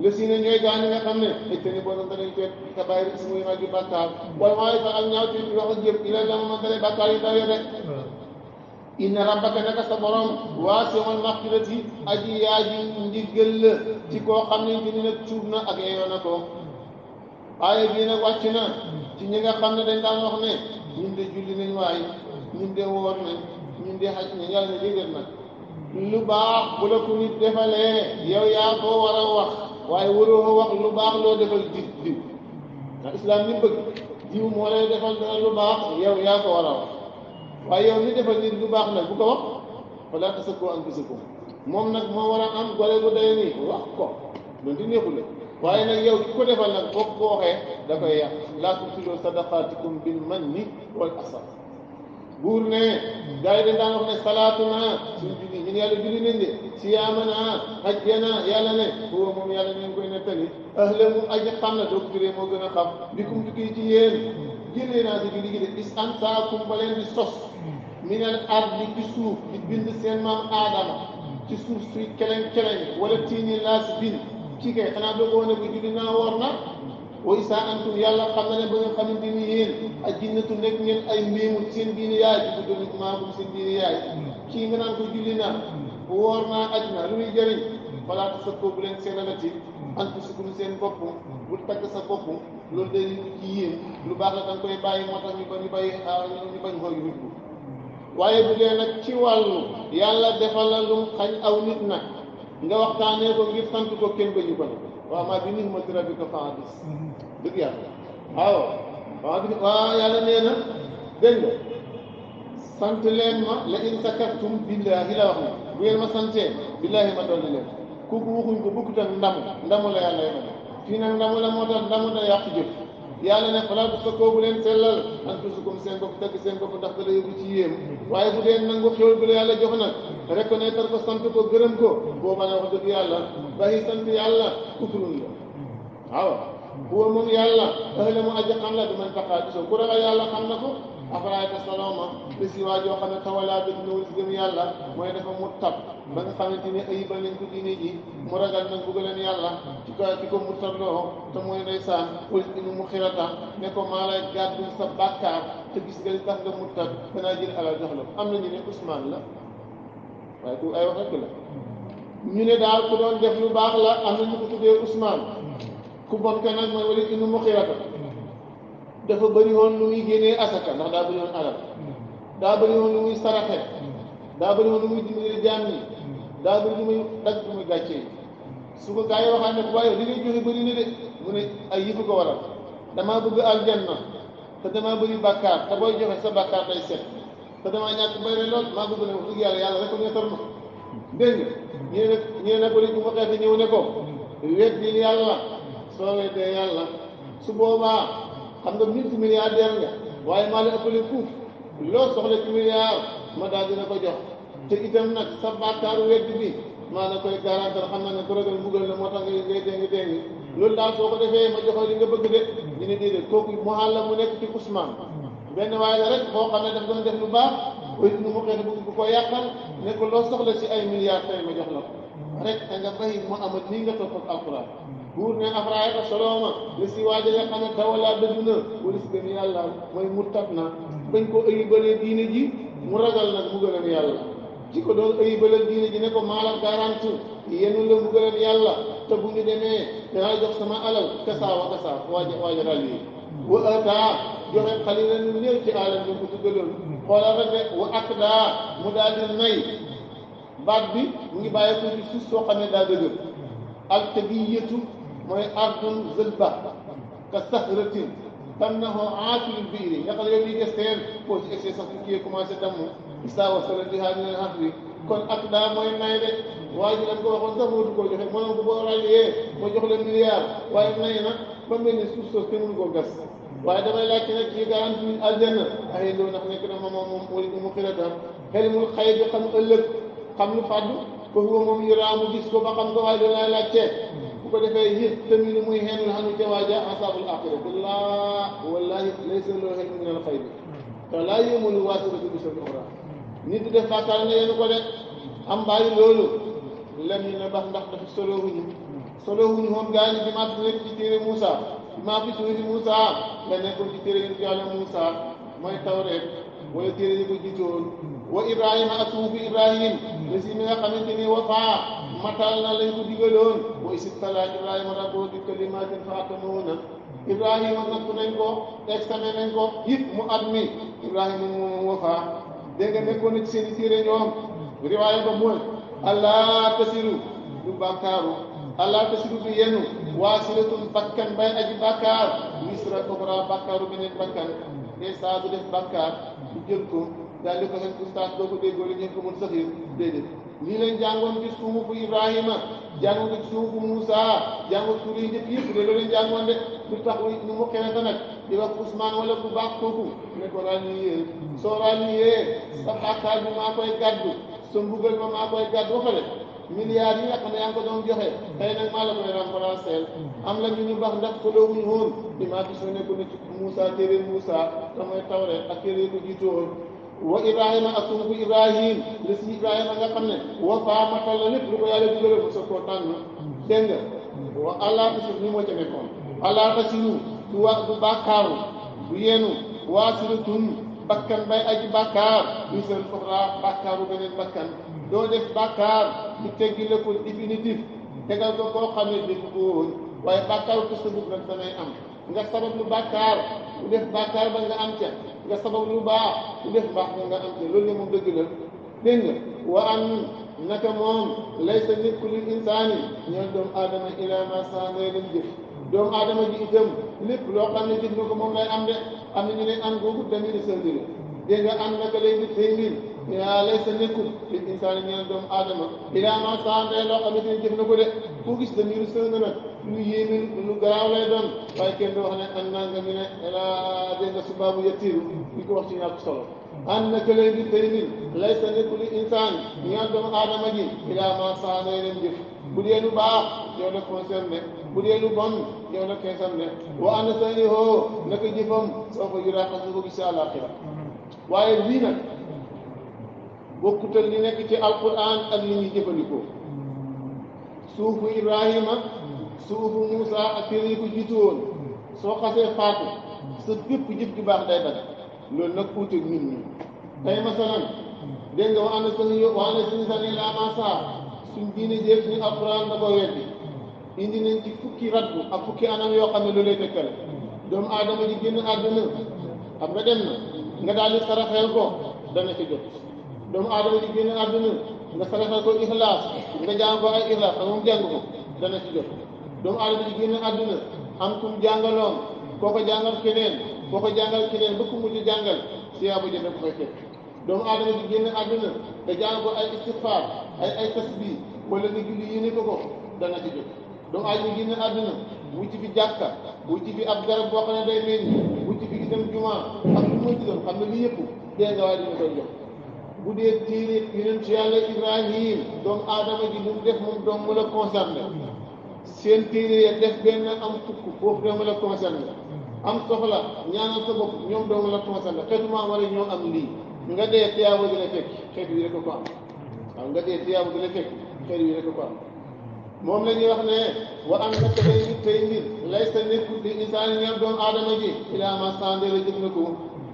le si ne ñooy gaa ñi nga xam ne tajtani boo doon danañ teet kabaa'ir ismu yi mag yi bàkkaar wala waaye sax ak ñaaw ci wax ak jëf ila la ma dale bàkkaar yi dawee rek inna rabbaka naka sa borom waasi'ul maghfirati aji yaaji njéggal la ci koo xam ne ci nag tuub na ak yeeyoo na ko aaya bii nag wàcc na ci ñi nga xam ne dañ daan wax ne ñun de julli nañ waaye ñun de woor nañ ñun de xaj nañ yàlla ne déedéet nag lu baax bu la ko nit defalee yow yaa ko war a wax waaye waroo wax lu baax loo defal diw ndax islam ni bëgg diw moo lay defal dana lu baax yow yaa ko war a wax waaye yow ni defal nit lu baax nag bu ko wax wala tasakkoo anfusakum moom nag moo war a am gole bu day nii wax ko doon di neexule waaye nag yow ki ko defal nag boo ko waxee da koy yàq laa tubtilu sadaqaatikum bil manni wal azaa buur ne gars yi dañ daan wax ne salaatu naa suñ julli ñun yàlla julli nañ de siyaama naa hajjana yàlla ne huwa moom yàlla ñu ngi koy nettali ahlamu aji xam na doo ko juree moo gën a xam bikum tukkee ci yéen jëlee naa si julli gi de is ansaakum ba leen di sos minal ardi ci suuf di bind seen maam aadama ci suuf suy keleng wala tiini laa si bind ci kay xanaa doo ko wane ko julli naa woor na wa isaa antum yàlla xam na ne ba nga xamante ni yéen ak jinnatu nekk ngeen ay mbéemul seen diini yaay di ko dëgg maagum seen diini yaay kii nga naan ko julli naa woor naa aj na lu muy jëriñ falaa tasakkoo bu leen seenalati anfusakum seen bopp bul tagg sa bopp loolu day ñu ci yéen lu baax la danga koy bàyyi moo tax ñu bañ xool yu nit waaye bu dee nag ci wàllu yàlla defal la lu xañ aw nit nag nga waxtaanee ko ngir sant ko kenn bañu ko nag waaw maa bi ni'mati rabbika fahaddis dëgg yàlla waaw yàlla nee na dégg nga sant leen ma la in sakartum billaahi la wax ne bu ngeen ma santee billaahi ma dolli leen kooku waxuñ ko bokkut ak ndamu la yàlla yemale fii nag ndamu la moo tax ndamu da yàq jëf yàlla ne falaa tasakkoo bu leen sellal anfusakum seen bopp tagg seen bopp ndax da la yóbbu ci yéem waaye bu dee nangu xéwal bi la yàlla jox nag reconnaître ko sant ko gërëm ko booba ne wax dëgg yàlla bàyyi sant yàlla kufrun la waaw huwa moom yàlla ahla mu aji xam la du man taqaa gisoo ku ragal yàlla xam na ko afaraayta saloma bi si waa joo xam ne tawalaa dëgg ñëwul si gëm yàlla mooy dafa mu tab ba nga xamante ni ayibal nañ ko diine ji mu ragal nag buggaleen yàlla ci ko mu tabloo te mooy ndeysaan polis bi mu xirata ne ko maa lay gàddul sa bàkkaar te gis nga li tax nga mu tab danaa jël alal jox la am na ñu ne Ousmane la waaye ku ay wax rek la ñu ne daal ku doon def lu baax la am na ñu ko tuddee Ousmane ku bon ka nag mooy wala inu mu xirata dafa bëri woon lu muy génnee asaka ndax daa bëri woon alal daa bëri woon lu muy saraxe daa bëri woon lu muy dimbali jaam ñi daa bëri lu muy dagg lu muy gàccee su ko gaa yi waxaan ne waaye li ngay joxe bëri na de mu ne ay yëfu ko waral damaa bëgg aljanna te damaa bëri bàkkaar te booy joxe sa bàkkaar day set te damaa ñàkk bëri lool maa bëgg ne wax dëgg yàlla rek ko ñettar ma dégg nga ñee nag wala bu ma xeete ñëw ne ko weddil yàlla soo weddee yàlla su boobaa xam nga multimilliardaire nga waaye maa la ëppale fuuf loo soxla ci milliard ma daal dina ko jox te itam nag sa bàkkaaru wedd bi maa la koy garantir xam na ne ko ragal mbugal la moo tax ngay déngi loolu daal soo ko defee ma joxo li nga bëgg de ñu ne déedéet kooku mu xaal la mu nekk ci Ousmane benn waaye la rek boo xam ne daf doon def lu baax koy nu mu xëy bu ko yàqal ne ko loo soxla ci ay milliards tey ma jox la ko rek da nga bay mu amat nii nga topp ak alquran buur ne afraayata solooma li si waaja nga xam ne dawalaa dëgg na wala si gëm yàlla mooy murtat na bañ ko ayibalee diine ji mu ragal nag mu gënal yàlla ci ko doon ayibalal diine ji ne ko maala garanti yenu la mu gënal yàlla te bu ñu demee danaa jox sama alal kasaa waaja ral yi wa ataa joxe xalilan lu néew ci alam bi ko tuddaloon xoolal rek ne wa aqdaa mu daal di nay baat bi mu ngi bàyyi ko ci suuf soo xam ne daa dëgër altabiyatu mooy ardun zëlba ka sahratin tannahu aatul biiri nga xam ne yow liy gesteen boo ci excès sax kii commencé damm isaa wasala bihaa min al hafri kon ak daa mooy nay de waaye ji dañ ko waxoon sax moo du koo joxe mënoon ko boo ràññee ma jox la milliard waaye nay na ba mel ni suuf soosu te mënu koo gas waaye damay laajte nag ci garanti min aljanna ay loolu ndax nekk na moom wala mu xira dam xel mul xëy bi xam ëllëg xam lu fàddu ko huwa moom yuraamu gis ko ba xam ko waaye danaa laajte bu ko defee yëpp tamit muy xeenul xanu ca waaja asaabul axira billah wallahi laysa loo xel min al xëy bi te laa yéemul waasiratu bi sal uxra nit di def bàkkaar nga yéen ko de am bàyyi loolu lem ñu ne bax ndax dafa solowuñu moom gaa ñi dimaat nekk ci téere Moussa dimaat bi suufi Moussa nga nekkoon ci téere yonent Yàlla Moussa mooy Tawreet wala téere yi ko jiitoon wa Ibrahima ak suufi Ibrahim la si mi nga xamante ni wafaa matal na lañ ko digaloon wa isibtalaa Ibrahima rabbuhu bi kalimaatin fa atammahunna Ibrahima natt nañ ko examen nañ ko it mu admi Ibrahima moom wafaa dégg nga nekkoon na ci seen i téere ñoom riwaaya ba mooy allah tasiru du bàkkaaru allah tasiru du yenu waasilatun bakkan bay aji bàkkaar wisra uxra bàkkaaru beneen bakkan te saa du def bàkkaar du jël ko daal di ko xen ustaas doo ko déggoo li ngeen ko mën saxir déedéet lii lañ jàngoon ci suufu Ibrahima jàngoon ko ci suufu Moussa jàngoon tur yi njëkk yëpp de loolu lañ jàngoon de lu tax nu mu xenata nag di wax Ousmane wala bu baax kooku ne ko ràññiyee soo ràññiyee sa bàkkaar bi maa koy gàddu sa mbugal ma maa koy gàddu ba pare milliards yi nga xam ne yaa ngi ko doon joxe tey nag maa la koy remplacer am la ñu baax ndax foloo wuñu woon bi maa gis ne ko ne ci Moussa téere Moussa damay Tawreet ak téere yi ko jiitu woon wa Ibrahima ak suufu Ibrahim la si Ibrahima nga xam ne wa faa matal la lépp lu ko yàlla digale bu sa koo tànn dégg nga wa allah tasir ni moo ca nekkoon allah tasiru du wax du bàkkaaru du yenu waasiratun bakkan bay aji bàkkaar du seen uxra bàkkaaru beneen bakkan doo def bàkkaar mu teggi la ko définitif tegal ko koo xam ne def ko woon waaye bàkkaaru tasabuf nag danay am nga sabab lu bàkkaar bu def bàkkaar ba nga am ca nga sabab lu baax bu def baax ba nga am ca loolu moom dëgg la dégg nga wa an naka moom laysa nekkul lil insaani ñeel doomu aadama ila ma saa ngay leen jëf doomu aadama ji itam lépp loo xam ne jëf nga ko moom lay am de am na ñu ne an googu damiri sëndi la dégg nga an naka lay nit tey mbir yaa laysa nekkul lil insaani ñeel doomu aadama ila ma saa ngay loo xamante ne jëf na ko de ku gis damiru sënd nag lu yéeme lu garaaw lay doon waaye kenn du wax ne an naa nga mi ne dégg nga subaabu yettiiru di ko wax ci ñàkk solo an naka lay nit tey mbir laysa nekkul lil insaani ñeel doomu aadama ji ila ma saa ngay leen jëf bu dee lu baax yow la concerné bu dee lu bon yow la concerné wa ana sayyi'uhu naka jëfam soo ko yuraa xam ko gis àllaaxira waaye lii nag bokkutal li nekk ci alquran ak li ñuy jëfandikoo suufu Ibrahima suufu Moussa ak téere yi ko jiitu woon soo xasee faatu sa bépp jëf ju baax day dagg loolu nag uuteeg nit ñi tey masalan dégg nga wa ana sayyi'uhu laa ma saa suñ diine jéeg suñu alquran da ko weddi indi nañ ci fukki raddu ak fukki anam yoo xam ne loolu lay tekkale doomu aadama ji génn àdduna xam nga dem na nga daal di saraxeel ko dana ci jot doomu aadama ji génn àdduna nga saraxeel ko ixlaas nga jàng ko ay ixlaas xam moom jàng ko dana ci jot doomu aadama ji génn àdduna am kum jàngaloon koo ko jàngal keneen ba ku mujj jàngal siyaaba jënd ko fay fekk doomu aadama ji génn àdduna nga jàng ko ay istighfar ay tasbih wala nga julli yéene ko dana ci jot doomu aadama ji génn àdduna wucc fi jàkka wucc fi ab garab boo xam ne day meññ wucc fi itam jumaa ak lu mën ci doon xam ne lii yëpp dee nga waaye dina koy jox bu dee téere yeneen ci yàlla Ibrahim doomu aadama ji lu mu def moom doom mu la concerné seen téere ya def benn am fukk foofu doom la concerné am soxla ñaanal sa bopp ñoom doom la concerné xeetu maa wala ñoo am lii nga dee tiyaaba dina fekk xeetu yi rek ko am waaw nga dee tiyaaba dina fekk xeetu yi rek ko am moom la ñuy wax ne wa an naka day nit tey mbir laysa nekkul di insaan ñeel doomu aadama ji ilaa ma sànde la jëf na ko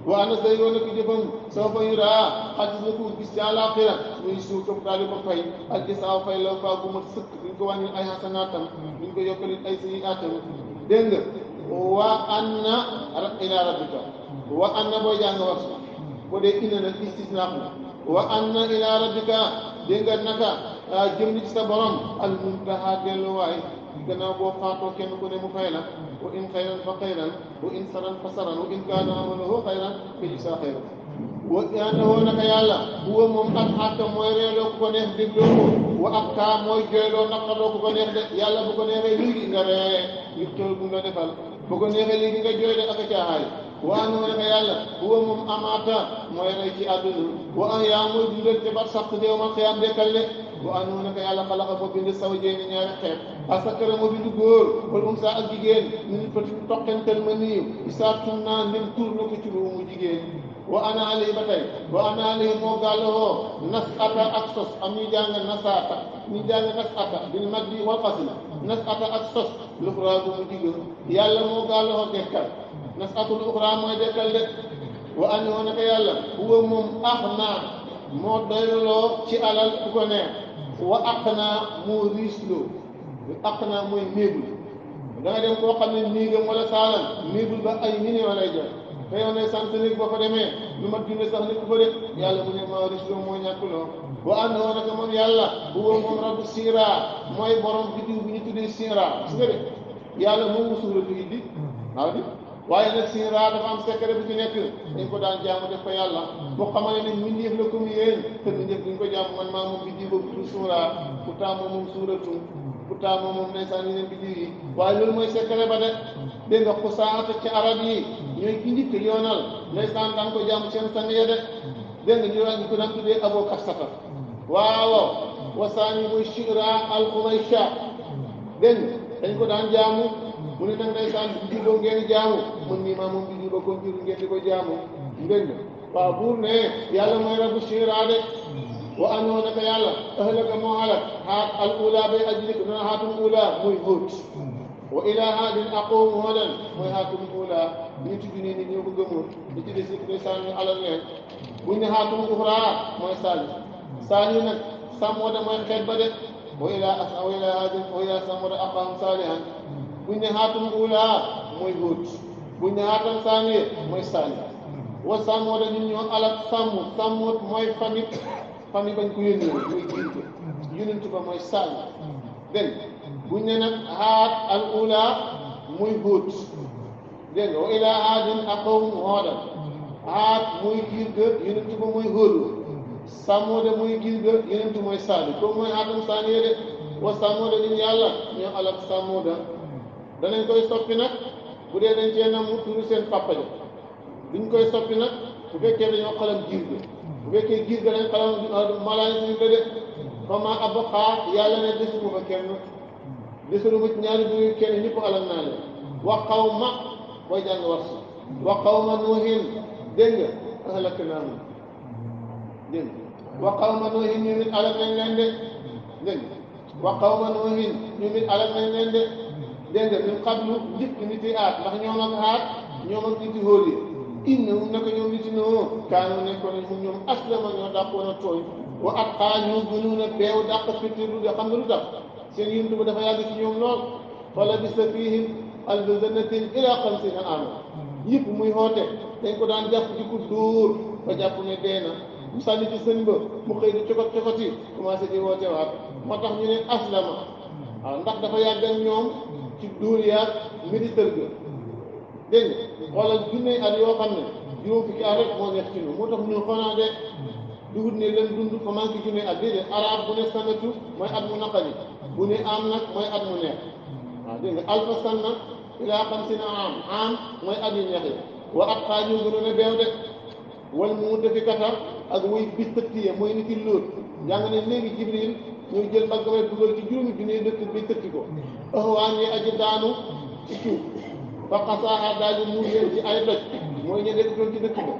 wa ana say yoon ak jëfam soo fa yuraa xajis na ko gis ci àllaaxira muy suuf toog daal di ko fay ak ci saaw fay la faa bu mat sëkk duñ ko wàññil ay xasanaatam duñ ko yokkalit ay sayyiaatam dégg nga wa anna ilaa rabbika wa anna booy jàng wax boo dee ina nag istisnaa wa anna ilaa rabbika dégg nga naka jëm ci sa borom al muntaha delluwaay gannaaw boo faatoo kenn ku ne mu fay la wa in xayran fa xayran wa in saran fa saran wa in kaana amaluhu xayran fa jisa xayran wa annahu naka yàlla huwa moom ak xàkka mooy reeloo ku ko neex dégloo ko wa ak kaa mooy jooyloo naqarloo ku ko neex de yàlla bu ko neexee léegi nga ree ngir tool bu nga defal bu ko neexee léegi nga jooy de ak a caaxaay wa annahu naka yàlla huwa moom amaata mooy rey ci àdduna wa an yaa mooy dundal te bar sax te yawmal qiyaam dekkal de wa annahu naka yàlla xalaqa moo bind zawjayni ñaari xeet asakara moo bind góor wal unsa ak jigéen ñu fa toqentel ma niiw isaa tunnaa ndem tur na ko ci lu mu jigéen wa ana alayhi ba tey wa ana alayhi moo gàlloo nasata ak sos am ñu jàng nasaata ñu jàng nasata bil maddi wal qasl nasata ak sos luxraa bu mu jigéen yàlla moo gàlloo dekkal nasatul uxraa mooy dekkal de wa annahu naka yàlla huwa moom axnaa moo doyloo ci alal ku ko neex wa aqnaa moo riisloo aqnaa mooy néegul da nga dem koo xam ne néegam wala saalam néegul ba ay million lay jox te yow ne sant néeg boo fa demee lu mat junne sax nit ku fa def yàlla mu ne maa riisloo moo ñàkkuloo wa annahu naka moom yàlla huwa moom rabbu siiraa mooy borom biddiw bi ñu tuddee siiraa gis nga de yàlla moom mu suuratu yi di waaw di waaye nag siiraa dafa am secret bu ci nekk dañ ko daan jaamu def ko yàlla boo xamane ne mbindeef la comme yéen te mbindeef duñ ko jaamu man maa moom biddiw boobu tudd suuraa pourtant moom suuratu pourtant moom ndeysaan ñu leen biddiw yi waaye loolu mooy secret ba de dégg nga xusaata ci arab yi ñooy ki njëkk yoonal ndeysaan daan ko jaamu seen sang ya de dégg nga ñu daan ko daan tuddee aboo kafsata waaw wasaani mooy shira al xumaysha dégg nga dañ ko daan jaamu mu ne nag ndeysaan biddiw boobu ngeen jaamu mun nii maa moom biddiw ba kon jur ngeen di ko jaamu dégg nga waaw buur ne yàlla mooy rabbu shira de wa annahu naka yàlla ahlaka moo halak haat al ula bay aji dik dana haatum ula muy Huud wa ila haadin aqawmu hoodan mooy haatum ula ñu tudd nii nit ñoo ko gëmoon di ci des it ndeysaan ñu alal leen buñ ne haatum uxraa mooy saali nag Samuuda mooy xeet ba de wa ila haadin wa ila Samuuda aqaahum saalihan buñ ne haatum ula mooy Huud buñ ne haatam saani mooy saali wa Samuuda ñun ñoo alak Samuud mooy famille bañ ko yónnee muy jiite yonent ba mooy Saali dégg buñ ne nag haat al ula muy Huud dégg nga wa ilaa haadin aqawm hoodan haat muy giir ga yonent ba mooy Huud Samuuda muy giir ga yonent mooy Saali kooku mooy haatam saani de wa Samuuda ñun yàlla ñoo alak Samuuda danañ koy soppi nag bu dee dañ cee namu turu seen papa ja duñ koy soppi nag bu fekkee dañoo xalam giir ga bu fekkee giir ga lañ xalam malaay suñu ko de comment abaqaa yàlla ne desul ma kenn desul ma ci ñaari bu kenn ñëpp alal naa leen wa qawma booy jàng war si wa qawma nuuhin dégg nga ahlaknaahum dégg nga wa qawma nuuhin ñu nit alal nañ leen de dégg nga wa qawma nuuhin ñu nit alal nañ leen de dégg nga min qablu njëkk nit yi aat ndax ñoom ak aat ñoom ak nit yi hóol yi innahum naka ñoom nit yi noo kaanu nekkoon nañ ñoom aslama ñoo dàqoon a tooñ wa atqaa ñoo gënoon a beew dàq fittirlu de xam nga lu tax seen yuntu ba dafa yàgg ci ñoom lool fa labisa fiihim alfa sanatin ilaa xamsiina aaman yëpp muy xoote dañ ko daan jàpp di ko dóor ba jàpp ne dee na mu sànni ci sën ba mu xëy di cokoti commencé di woote waat moo tax ñu ne aslama waaw ndax dafa yàgg ak ñoom ci dóor yaag militaire ga dégg nga xoolal junne at yoo xam ne juróom fukki at rek moo neex ci ñun moo tax ñun xanaa de duhut ne leen dund fa manqué junne at déedéet arab bu ne sanatu mooy at mu naqari bu ne am nag mooy at mu neex waaw dégg nga alfa sanna ilaa xamsiina am mooy at yu neex yi wa at xaa ñu gënoon a beew de wal mu defi kata ak muy bis tëkkiye mooy nit ki lóot jàng ne léegi jibril ñuy jël mbagg may dugal ci juróomi junne dëkk bi tëkki ko waa ngi aji daanu ci suuf fa xasaaxa daañu muur leen ci ay doj mooy ñe dëkk doon ci dëkk ba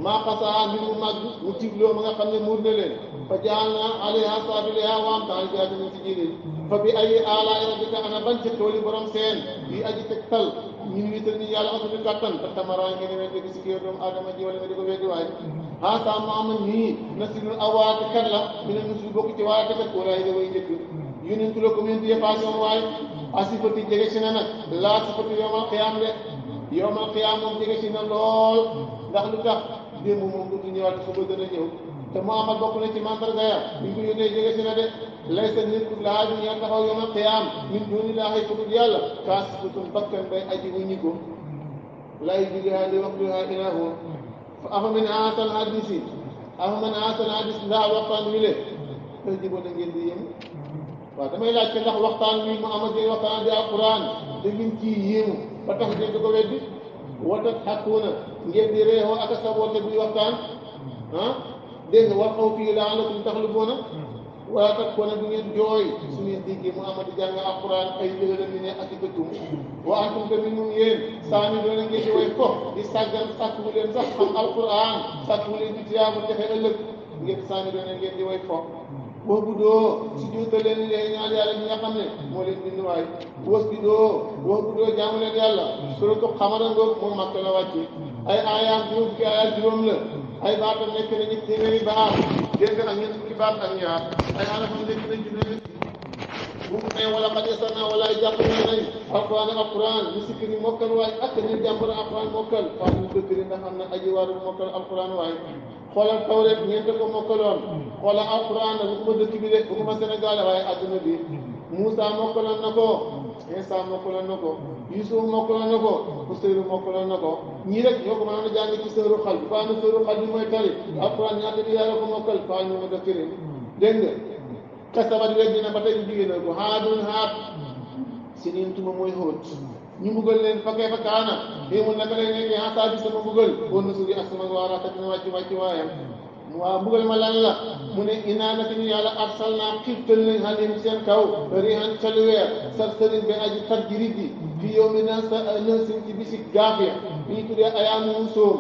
maa xasaaxa mbir mu màgg mu tigloo ma nga xam ne muur na leen fa jaal na alayha saabiliha waam taal jaati nañ ci jirin fa bi ay aalaay rabbika ana ban ca tooli borom seen yi aji teg tal ñun wiital ni yàlla asubi kàttan te tamaraan ngeen ne dégg si kër doomu aadama ji wala nga di ko weddi waay xaasa maama ñii nasilul awaate kat la mi ne nusul bokk ci waate kat walaay da way njëkk yonentu la communauté yëpaasoon waay asifati jege si na nag laa sifati yowmal qiyaam de yowmal qiyaam moom jege si na lool ndax lu tax démb moom du ñëwaat suba gën a ñëw te Muhammad bokk na ci mandarga ya ñu ko yónnee jóge si na de laysa nit ku laa bi ñeen taxaw yawmal qiyaam min duunillaahi ku dul yàlla kaasifatun bakkan bay aji wuññi ko lay jigaa li waqtihaa ilaahu fa afa min aatal hadisi ndax waxtaan wi le tey jibo na ngeen di yéem waaw damay laaj ndax waxtaan wi Muhammad yi waxtaan di alquran da ngeen ciy yéemu ba tax ngeen di ko weddi watat xakkuuna ngeen di reexoo ak a saboote bi waxtaan ah dégg nga war xaw fii laalakum taxlubuuna wala tat koona du ngeen jooy su ngeen déggee Muhammad di jàng alquran ay dëgëral ni ne ak i bëttum wa antum tamit ñun yéen saami doona ngeen di way fo di sàggan sàkkuwu leen sax xam alquran sàkkuwu leen di tiyaabu texe ëllëg ngeen saami doona ngeen di way fo boo guddoo si juutal leen leen ñaan yàlla ñi nga xam ne moo leen bind waay boo guddoo jaamu leen yàlla suratu xamara ngoog moom Makka la wàcc ay aayaam juróom fukki aayaat juróom la ay baatam nekk nañu téeméeri baat dégg nga ak ñeent fukki baat ak ñaar ay arafam nekk nañ juróomi bu mu ne wala xad yasarna wala ay jàpp nañ alquran ñu sikki ni mokkal waay ak ñu jàmbara alquran mokkal faa ñu dëkkri ndax am na aji waaru mokkal alquran waay xoolal tawreet ñeent ko mokkaloon xoolal alquran nag bu ma dëkk bi de bu ma Sénégal waaye àdduna bi Moussa mokkaloon na ko Insa mokkaloon na ko Yusuf mokkaloon na ko Useyru mokkaloon na ko ñii rek ñoo ko mënoon a jàng ci sëru xal bi faa na sëru xal bi mooy tari alquran ñaata bi yàlla ko mokkal faa ñu ma dëkkri dégg nga kasabat weddi na ba tey ñu jigéen ko haadun haat sinin tuma mooy xóot ñu mbugal leen fa kay fa kaana fii mu naka lay nekkee xasaa bi sama mbugal woon na suuri ak sama waaraata dina wàcc waayam waaw mbugal ma lan la mu ne inaa naka ñu yàlla arsal naa xiirtal nañ xalim seen kaw rihan caluweer sar sëriñ ba aji tar ji rit yi fii yow mi na sa nësin ci bisi gaafia bi ñu tuddee ayaamu sóom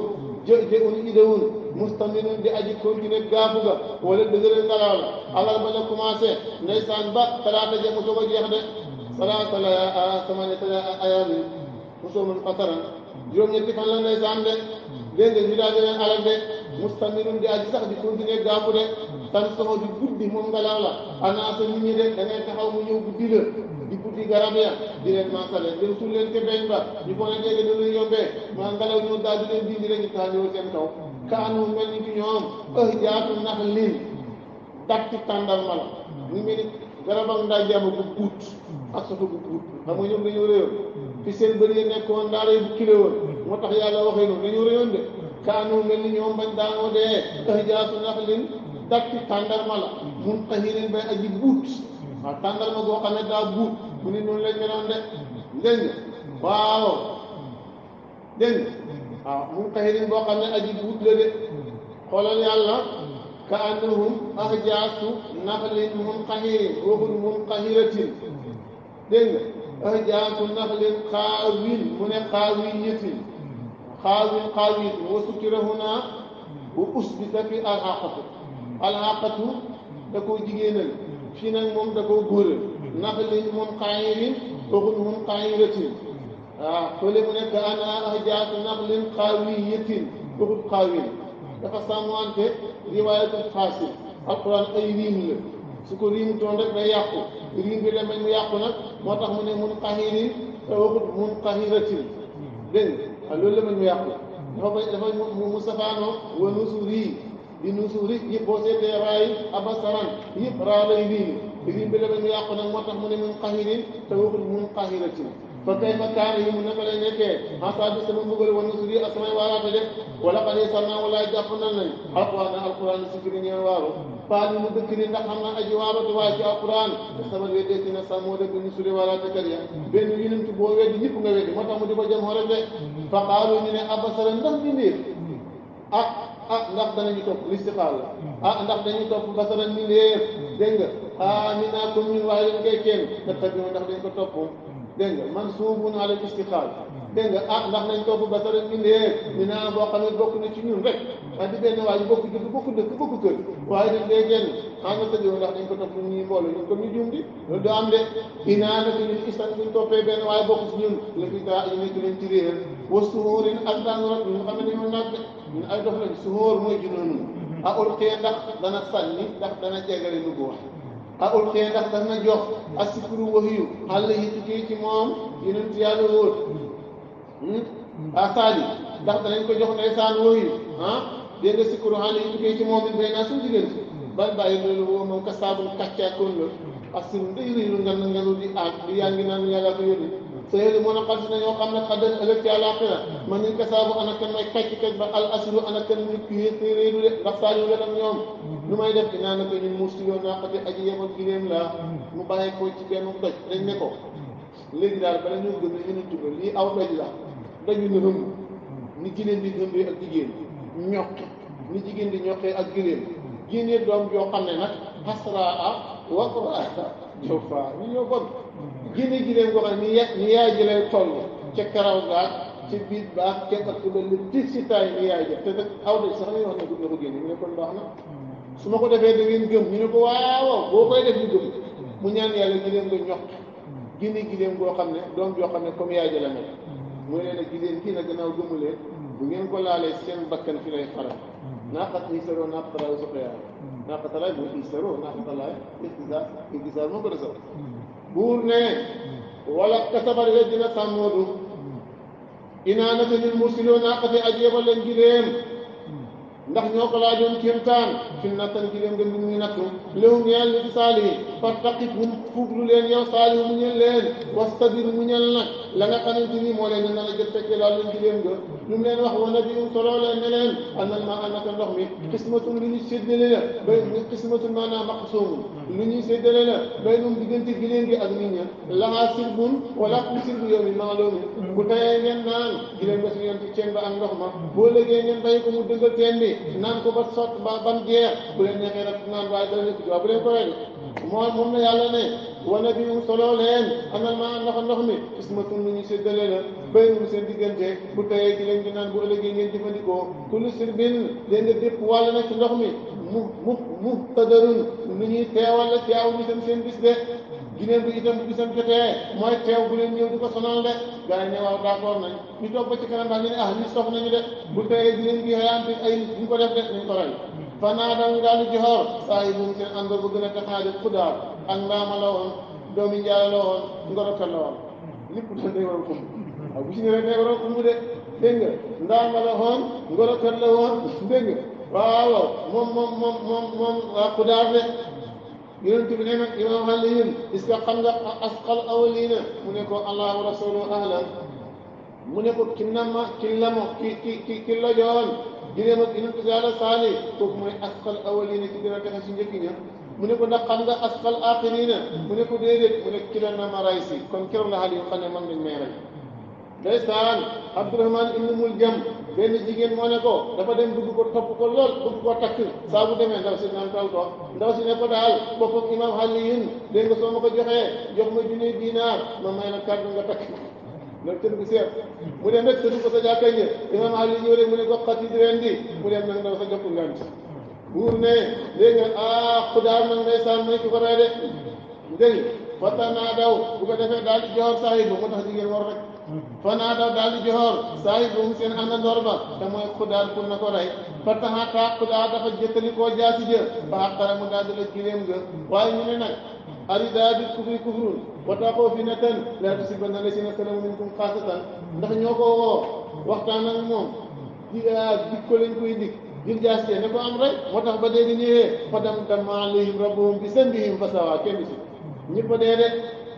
jë un idewun mustaminun di aji continuer gaafu ga wala dëgëral ngelaw la alal ba la commencé ndeysaan ba talaata ja mu soog a jeex de salaata la samaniyata ayaami musoomun fasaran juróom-ñetti fan la ndeysaan de dégg nga ñu daal di leen alal de mustaminun di aji sax di continuer gaafu de tan soxo di guddi moom ngelaw la anaasa nit ñi de da ngay taxaw mu ñëw guddi la di guddi garab ya di leen maasale dem suul leen ca beñ ba ñu ko ne dégg ne lu yombee maa ngelaw ñëw daal di leen dindi rek ñu tax ñëw seen kaw kaanu mel ni ci ñoom jaatu nax liin datti tàndarma la ñu mel ni garabam ndaa jàmm bu guut ak soto bu guut xam nga ñoom dañoo réyoon fi seen bëri yi nekkoon ndaa rey bu kilo woon moo tax yàlla waxee noonu dañoo réyoon de kaanu mel ni ñoom bañ daanoo dee jaatu nax liin datti tàndarma la mun taxirin bay aji buut waaw tàndarma boo xam ne daa buut mu ne noonu lañ meloon de dégg nga waaw dégg nga waaw mun taxirin boo xam ne aji buut la de xoolal yàlla ka annahum ahjaasu naxlin munqahirin waxul munqahiratin dégg nga ahjaasu naxlin xaawin mu ne xaawiyatin xaawin wa sukira huna wa usbita fi alxaqatu da koo jigéenal fii nag moom da koo góoral naxlin munqahirin waxul munqahiratin waaw fële mu ne ka ana ahjaasu naxlin xaawiyatin waxul xaawin dafa sàmmante riwaayatul xaasil alquran ay riim la su ko riimu toon rek day yàqu riim bi dem mu yàqu nag moo tax mu ne munqahirin te waxut munqahiratin dégg nga loolu la mu yàqu dafa mu safaanoo wa nusuri di nusuri yëpp boo seetee raay abasaran yëpp raa lay riim bi la mu yàqu nag moo tax mu ne munqahirin te waxut munqahiratin fa kay fa kaana yi mu naka lay nekkee xasaa bi sama mbugal wa nusuri ak samay waaraate def wala xad yasarnaa wala jàpp nañ alquran sikiri ñeen waaru paa ni mu dëkk ni ndax xam naa aji waaratu waaye ci alquran te sama weddee ci na sa moo dëkk nusuri waaraate kat ya benn yonent boo weddi ñëpp nga weddi moo tax mu di ko jëm xoref de fa qaalu ñu ne abasara ndax di ndéef ndax danañu topp listixaar la ndax dañuy topp basara ni ndéef dégg nga ni naa comme ñun waaye leen ngay kenn te tabiu ndax dañ ko topp dégg nga man suubun ala istixaar dégg nga ndax nañ topp basara indee ñu naan boo xam ne bokk na ci ñun rek di benn waa ji bokk dëkk bokk kër waaye dañ dee génn nga tëjoo ndax dañ ko topp ñun ñuy mbooloo ñun comme ñu juum di loolu doo am de inaa naka ñun istan buñ toppee benn waaye bokk si ñun la fi taa ñu nekk leen ci réer wa suhóorin ak daan rot ñu xam ne dañoo naat de ñun ay dof lañ suhóor mooy junoonu ulqiya ndax dana sànni ndax dana jegale nu ko wax ulqiya ndax dana jox asikru wahiyu xàll yi tukkee ci moom yonent yàlla wóor saali ndax danañ ko jox ndeysaan wahiyu dégg nga sikuru xaali yi tukkee ci moom it bay naa suñu diggante ban bàyyi loolu woo moom ka saabul kàccaakoon la ak si ndey réeru nganu di aag di yaa ngi naan yàlla ko yónni sa yéli mën a xal si na ñoo xam ne xaddan ëllëg ci àllaaxira man ñu ka saabu ana kan may kàcc kàcc ba al asiru ana kan ñu kii réeru de ndax saa yu ak ñoom lu may def dinaa ne ko ñun mursilo naqati aji yemal giléem laa mu bàyyi ko ci benn doj dañ ne ko léegi daal bala ñu gëm ne yonent ba lii aw doj la dañu ne hëmb ni giléem di hëmbee ak jigéen ñoqi ni jigéen di ñoqee ak giléem génnee doom joo xam ne nag xasraa waqraa jofa ñu ñoo bon génne giléem goo xam ne ni yaay ji lay toll ca karaw gaag ci biir baax ca ak ba le tis si taay ni yaay ja te nag aw doj sax nañu wax ne na ko génne ñu ne kon baax na su ma ko defee da ngeen gëm ñu ne ko waaw boo koy def ñu gëm mu ñaan yàlla giléem nga ñoq génne giléem goo xam ne doom joo xam ne comme yaay ja la mel mu ne nag giléem kii nag gannaaw gëmu leen bu ngeen ko laalee seen bakkan fi lay faral naaqat isaroo naaqatalaay suqayaa naaqatalaay mooy isaroo naaqatalaay istisaar moo ko desal buur ne wala kasabar ya dina sàmmoodu inaa naka ñun mursiloo naaqate ajeebal leen giléem ndax ñoo ko laajoon kéemtaan fi nattan giléem nga mbir muy nattu léew ñeel ni ci saali fartaqib fuglu leen yow saali mu ñel leen wastabir mu ñel nag la nga xamante ni moo leen ne na la jot fekkee laal leen giléem nga lu mu leen wax wa nabium soloo leen ne leen anal ma anaka ndox mi xismatun lu ñuy séddale la bay xismatun maanaam maqsuumun lu ñuy séddale la bay num diggante giléem gi ak nit ña laxaa sirbun wala ku sirbu yow mi maaloomi bu tayee ngeen naan giléem nga si yoon ci ceen ba ak ndox ma boo légee ngeen bàyyi ko mu dëngal teen bi naan ko ba sot ba ban jeex bu leen neexee rek naan waaye dara nekk ci waaw bu leen ko rek moom la yàlla ne wana bi mu soloo leen amal ma ndox mi ismatun lu ñu séddale la bay mu seen diggante bu tayee gi leen di naan bu ëllëgee ngeen jëfandikoo kullu sirbin dégg nga dépp wàll nag ci ndox mi mu tadarun lu ñuy teewal la teew ñu tam seen bis de ginéem bi itam bu gisam jotee mooy teew bu leen ñëw di ko sonal de gars yi ne waaw d'accord nañ ñu toog ba ci kanam daal ñu ne ñu sof nañu de bu tayee ginéem gi xëyaante ay nit ñu ko def de nañ ko rey fanaa daal daal di joxoor saa yi bu seen àndoor ba gën a taxaajo xudaar ak ndaama la woon doomi njaay la woon ngorokat la woon lépp daal day war a kumb waaw bu si ne rek day war a kumb de dégg nga ndaama la woon ngorokat la woon dégg nga waaw moom waa xudaar de yonent bi ne nag imaam Aliyu est-ce que xam nga asqal awwalina mu ne ko allah wa rasuluhu ahlan mu ne ko ki la joon giléem ak yonent yàlla saali kooku mooy asqal awwalina ci gën a texe si njëkk ña mu ne ko ndax xam nga asqal aaxirina mu ne ko déedéet mu ne ki la nama ray si kon keroog la Aliyu xam ne man nañ may rey ndeysaan Abdurahmaan ibnu Muljam benn jigéen moo ne ko dafa dem dugg ko topp ko lool bëgg ko takk saa bu demee ndaw si naan taw ko ndaw si ne ko daal boppam imaam Aliyu dégg nga soo ma ko joxee jox ma junni dinaar ma may la kàddu nga takk loolu tën bu seet mu dem rek tëdd ko sa jàkka ji imaam Aliyu ñëw rek mu ne ko xati di ren di mu dem nag ndaw sa jox ko ngant buur ne dégg nga xudaar nag ndeysaan may ki ko rey de dégg fatanaa daw bu ko defee daal di joxoor saahibu moo tax jigéen war rek fanaa daw daal di joxoor saahibu mu seen àndandoor ba te mooy xudaar pour na ko rey fataxataa xudaar dafa jëkkali koo jaasi jë ba xaqara mu daal di la giléem nga waaye ñu ne nag arida bi kufri kufrun wataqoo fi ne tan laa tusibanna llaziina zalamu minkum xaasatan ndax ñoo ko woo waxtaan ak moom dik ko lañ koy dik jël jaas ne ko am rek moo tax ba dee di ñëwee fa damdama alayhim rabbuhum bi zambihim fa sawaa kenn si ñëpp a dee de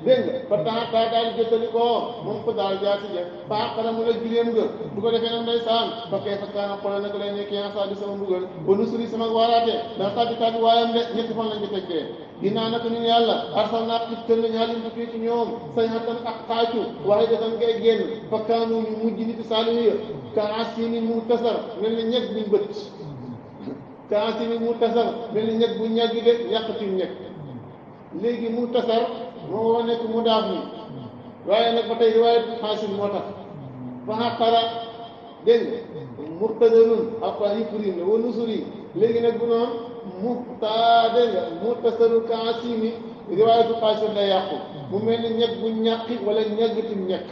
dégg nga fa taxataa daal di jëttali ko moom ko daal jaasi je fa xaqara mu la giléem nga bu ko defee nag ndeysaan fa kay fa kaana xoolal nag lay nekkee saa di sama mbugal ba nusuri sama waaraate ndax tàbbi tàbbi waayam de ñetti fan lañ ko tekkee ginnaaw nag ñun yàlla arsalnaa xittal nañu xalim tukkee ci ñoom sayhatan ak xaacu waaye datan ngay génn fa kaanu ñu mujj nit saalihu ya ka asinin muhtasar mel ni ñeg buñ bët ka asinin muhtasar mel ni ñeg bu ñàggi de yàqati ñeg léegi muhtasar moo war a nekk mu daaf ni waaye nag ba tey riwaayat xaasin moo tax fa xaqara dégg nga muxtadarun alquran yi furin la wa nusuri léegi nag bu noonu dégg nga muxtasaru kaasimi riwaayatu xaasin day yàqu mu mel ni ñeg bu ñàqi wala ñàggatim ñekk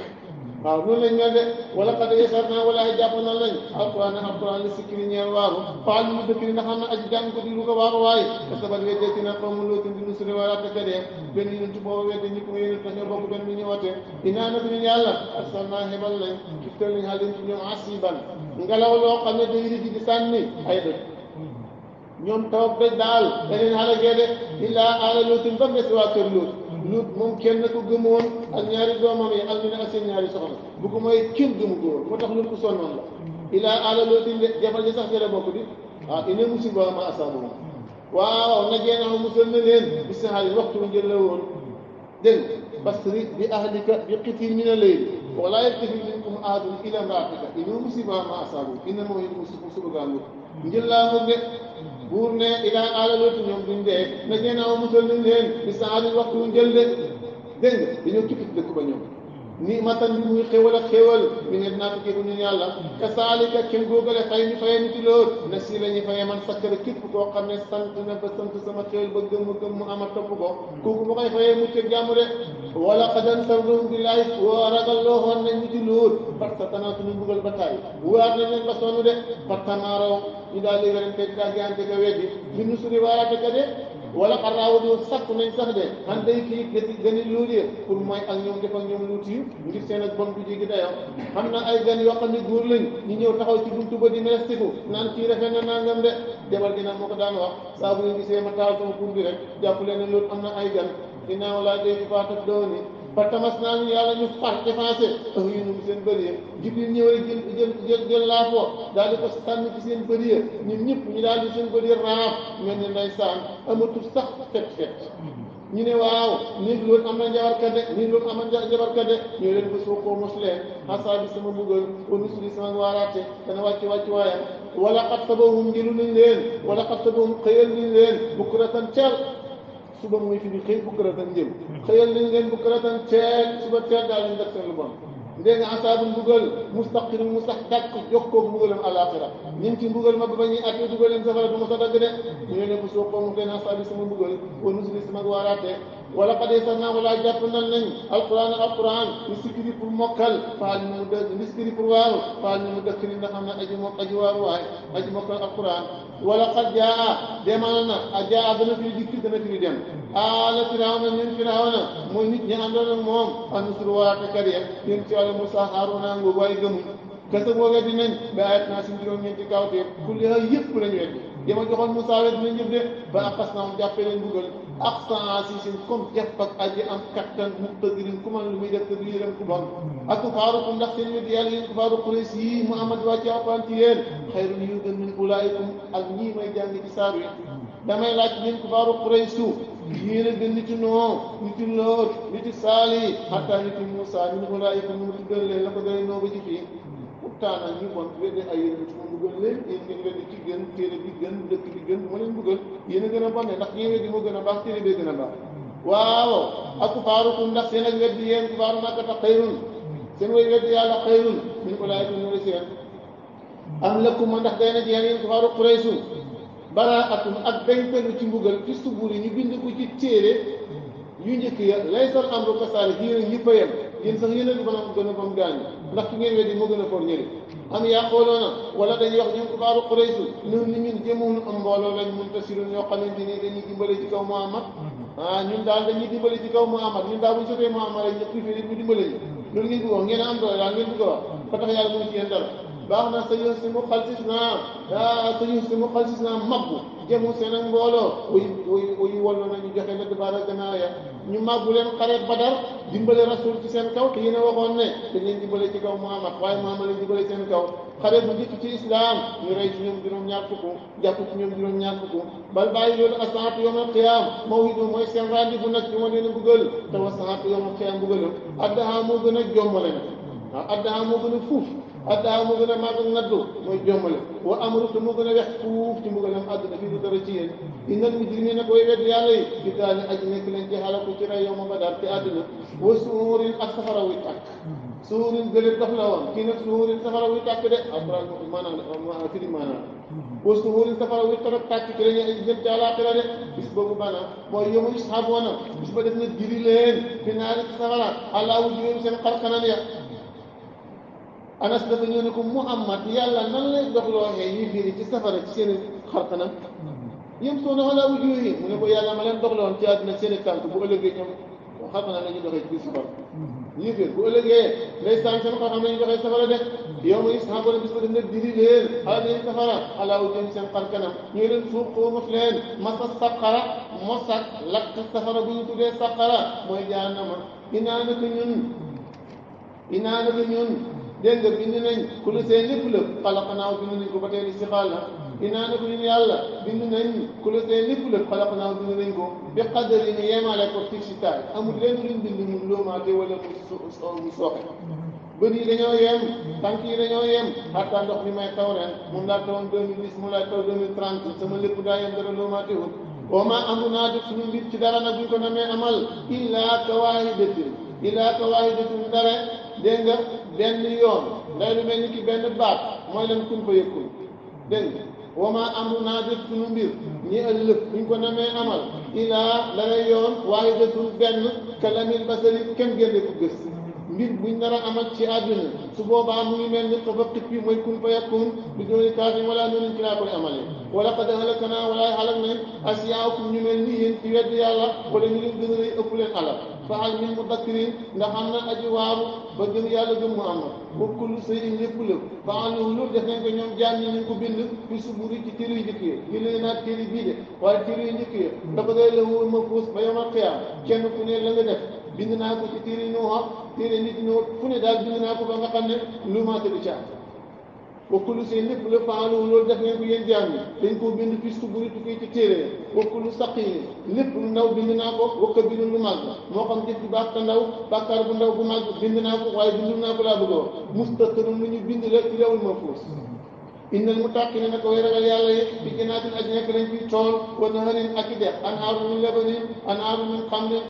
waaw noonu lañ mel de wala qad yasarnaa wala ay jàpp na lañ alquran li sikkiri ñeel waaru faal ñu dëkk ni nga xam ne aji jàng ko di lu ko waaru waaye te sabat weddee ci na xawmu loo tin dinu suri wala te kadee benn yonent boobu wedde ñi ko nga yonent tax ñoo bokk benn mi ñu wate inaa nag ñun yàlla arsalnaa hebal lañ ci tël nañ xalim ci ñoom asiban ngelaw loo xam ne day rëji di sànni ay dëkk ñoom taw daj daal da leen xala gee de illaa aala lootin ba des waa kër loot Luut moom kenn ko gëmoon ak ñaari doomam yi ak ñu ne ak seen ñaari soxna bu ko mooy kenn gëmu ko woon moo tax Luut ku sonnoon la ilaa aala lootin de jabar ji sax jële bokk di ina musiba ma asaabahum waaw najeenahu musal na leen bi sahaari waxtu bu njël la woon dégg basri bi ahlika bi qitin min al-layl wala yaltafit minkum ahadun ila imra'atika ina musiba ma asaabahum ina moo yëg musiba suba gaa njël laa moom de buur ne ilaa aala looti ñoom duñ dee na geenaaw musal nañ leen bi saali waxtu njël de dégg nga dañoo tukki dëkk ba ñoom ni matan bi muy xéwal ak xéwal bi ngeen naa tukkee bu ñun yàlla ka saalika kenn góogale fay ñu fayee niti lool na si la ñu fayee man sakkara képp koo xam ne sant na ba sant sama xéwal ba gëm mu ama topp ko kooku mu koy fayee mucc ak jàmm de wala xadan sardoum billahi woo ragal loo xoon nañ niti lool parce que tanaa suñu mbugal ba taay waat nañ leen ba sonn de partamaaraw ñu daal di werante daa gante ka weddi bi nu suri waaraate ka de wala xaraawa do sakku nañ sax de xan day kii gëni luulie pour mooy ak ñoom def ak ñoom luut yi ngir seen ak bon bu jigi dayoo xam na ay gan yoo xam ne góor lañ ñu ñëw taxaw ci buntu ba di melestiku naan kii rafet na nangam de jabar gi nag moo ko daan wax saa bu ngeen gisee ma taal sama pour bi rek jàpp leen ne loolu am na ay gan ginnaaw laa day di faatat dooni ba tamas naa ñu yàlla ñu far défensé ak yu ñu seen bërier jibril ñëwee jël laafoo daal di ko sànni ci seen bërier ñun ñëpp ñu daal di seen bërier raaf mel ni ndeysaan amatul sax fet ñu ne waaw nii loolu am na njabarkat de nii loolu am na njabarkat de ñoo leen ko soo koo mos leen xasaa bi sama mbugal wa nusuli sama waaraate dana wàcc waayam wala xat sabahum njëlu nañ leen wala xat sabahum xëyal nañ leen bukratan teel suba muy fi di xëy bukratan njëm xëyal nañ leen bukratan teel suba teel daal ñu def seen lu bon dégg nga asaabu mbugal mustaqim mu sax dàkk jokkoog mbugalam alaxira ñun ci mbugal ma ba ba ñuy attee dugal leen safara du ma sa dagg de ñu ne ko soo ko mu feen asaabi sama mbugal wa nusli sama waaraate wala xadee sax naa wala jàpp nan nañ alquran li sikiri pour mokkal faal ñu mu dëkk li sikiri pour waaru faal ñu mu dëkk ni nga xam ne aji waaru waay aji mokkal alquran wala xad jaa demal na a jaa dana firi dikki dana firi dem ala firawna ñun firawna mooy nit ñi àndoon ak moom anusur waaraate kat ya yéen ci wàllu Musaa Haaruna ngoo waaye gëmuñ kese boo weddi nañ ba ayat naa suñ juróom-ñeenti kawteef kulli yëpp lañ weddi yama joxoon Musaa weddi nañ yëpp de ba aqas naa mu jàppee leen buggal ak sansi sin comme jàpp ak aji am kattan muqtadirin ku man lu muy def te du yërëm ku bon ak kufaarukum ndax seen weddi yàlla yéen kufaaru Quraysh yi Muhammad wàcce alquran ci yéen xayrun yu gën min ulaa'ikum ak ñii may jàng ci saar wi damay laaj yéen kufaaru Quraysh yéen a gën nitu Nuux nitu Loot nitu Saali hatta nitu Muusaa min ulaa'ikum mu tuddal leen la ko doy noo ba ci fii pourtant nag ñu bon weddi ay yéen ci ma bëggal leen yéen ngeen weddi ci gën téere bi gën dëkk bi gën moo leen bëggal yéen a gën a bon ne ndax yéen weddi moo gën a baax téere bee gën a baax waaw ak kufaarukum ndax seen ak weddi yéen kufaaru Makkata xayrun seen way weddi yàlla xayrun min ulaa'ikum ñu seen am lakum ndax day na ci yéen kufaaru Quraysh baraatum ak dañtelu ci mbugal ci subur yi ñu bind ko ci téere yu njëkk ya laysal amru kasaalik yéen ñëpp a yem yéen sax yéen a gën a bam gaañ ndax ki ngeen weddi moo gën a for ñëri am yaa xooloona wala dañuy wax ñun kufaaru Quraysh ñun ni ñun jëmoon am mbooloo lañ muntasirun ñoo xamante ni dañuy dimbale ci kaw Muhammad ñun daal dañuy dimbale ci kaw Muhammad ñun daal bu ñu sotee Muhammad rek ñëpp fi mu dimbale ñu loolu ngeen bëgg wax ngeen a am doole daal ngeen bëgg a wax ba tax yàlla mënu ci yéen dara baax na sa yun si mu xalsis naa mabbu jëmu seen ak mbooloo wuyu wallu na ñu joxe na dibaara ganaaya ñu màggu leen xare Badar dimbale rasul ci seen kaw te yéen a waxoon ne dañ leen dimbale ci kaw Muhammad waaye Muhammad leen dimbale seen kaw xare bu njëkk ci islam ñu rey ci ñoom juróom-ñaar fukk jàpp ci ñoom juróom-ñaar fukk bal bàyyi loolu asaatu yawmal qiyaam maw'idu mooy seen rendez-vous nag ci ma leen a buggal te wa asaatu yawmal qiyaam buggalam addaha moo gën a jommale nag waaw addaha moo gën a fuuf addaa moo gën a màgg naddu mooy jommale wa amrutu moo gën a wex fuuf ci mbugalam àdduna fii du dara ci yéen innal mujrimiina koy wedd yàlla yi di daal ne aji nekk leen ci xalaku ci rey yow ma Badar ci àdduna wa suurin ak safara wuy tàkk suurin gëléb daf la woon kii nag suurin safara wuy tàkk de alquran maanaam firi maanaam wa suurin safara wuy tàkk ci lañu jëm ci àllaaxira de bis boobu maanaam mooy yow yushabuuna bis ba def na jiri leen fi naari ci safara àllaa wujuhihim seen xar kanam ya Anas dafa ñëw ne ko Muhammad yàlla nan lay doxloo xee yi biiri ci safara ci seen xar kanam yëm soo na wala wujuuhi mu ne ko yàlla ma leen doxloon ci àdduna seen i tànk bu ëllëgee ñoom xar kanam la ñuy doxee ci biir safara yéeféer bu ëllëgee ndeysaan seen xar kanam la ñuy doxee safara de yow ma gis xam bis ba def nag diri leen xala leen safara ala wujuuhi seen xar kanam ñooy leen suuf koo mos leen masa saqara mosak lakk safara bu ñu tuddee saqara mooy jahannama inaa naka ñun dégg nga bind nañ ku lu seen lépp la xalaqnaaw bind nañ ko ba tey si xaal la inaa naka ñun yàlla bind nañ ku lu seen lépp la xalaqnaaw bind nañ ko bi qadari ni yeemaale ko fii si taay amul leen luñ bind mun loomaate wala mu sooxe bët yi dañoo yem tànk yi dañoo yem xataa ndox mi may taw ren mun laa tawoon 2010 mun laa taw 2030 sama lépp daa yem dara loomaate wut wa maa amrunaa def suñu mbir ci dara nag buñ ko namee amal illaa ka waahidatin dara dégg nga benn yoon day lu mel ni ki benn baat mooy leen kun fa yëkkul dégg nga wa maa amrunaa def suñu mbir ñi ëllëg buñ ko namee amal illaa dara yoon waahidatun benn kalamil basari kenn génne ko gës mbir buñ nar a amal ci àdduna su boobaa mu ngi mel ni xafa xippi mooy kun fa yakun bi dooni kaafin wala noonu ci laa koy amalee wala qad halaknaa walaay xalak nañ asiyaakum ñu mel ni yéen ci wedd yàlla wala ñu leen gën a rëy ëpp leen alal fa hal min mudakkirin ndax am na aji waaru ba gëm yàlla gëm Muhammad wa kullu shay'in lépp la fa aluhu loolu def nañ ko ñoom jaam ñi nañ ko bind fi suburi ci téere yu njëkk yi ñu leen naat téere bii de waaye téere yu njëkk yi dafa day la wóor ma puus ba yomal xiyaam kenn ku ne la nga def bind naa ko ci téere Nuuha téere nit ñoo fu ne daal bind naa ko ba nga xam ne lu ma tëdd ca wa kullu shay'in lépp la faaluhu loolu def ngeen ko yéen jaam ñi dañ koo bind fi suburi tukkee ci téere wa kullu saqiin lépp lu ndaw bind naa ko wa kabiirun lu màgg moo xam jëf ju baax te ndaw bàkkaar bu ndaw bu màgg bind naa ko waaye bindu naa ko laa bëgg a wax mustatarun lu ñu bind la ci lawhul mahfuus innal muttaqiina naka way ragal yàlla yi fi jannaatin aji nekk lañ fi tool wa naharin ak i dex anhaaru min labanin anhaaru min xamrin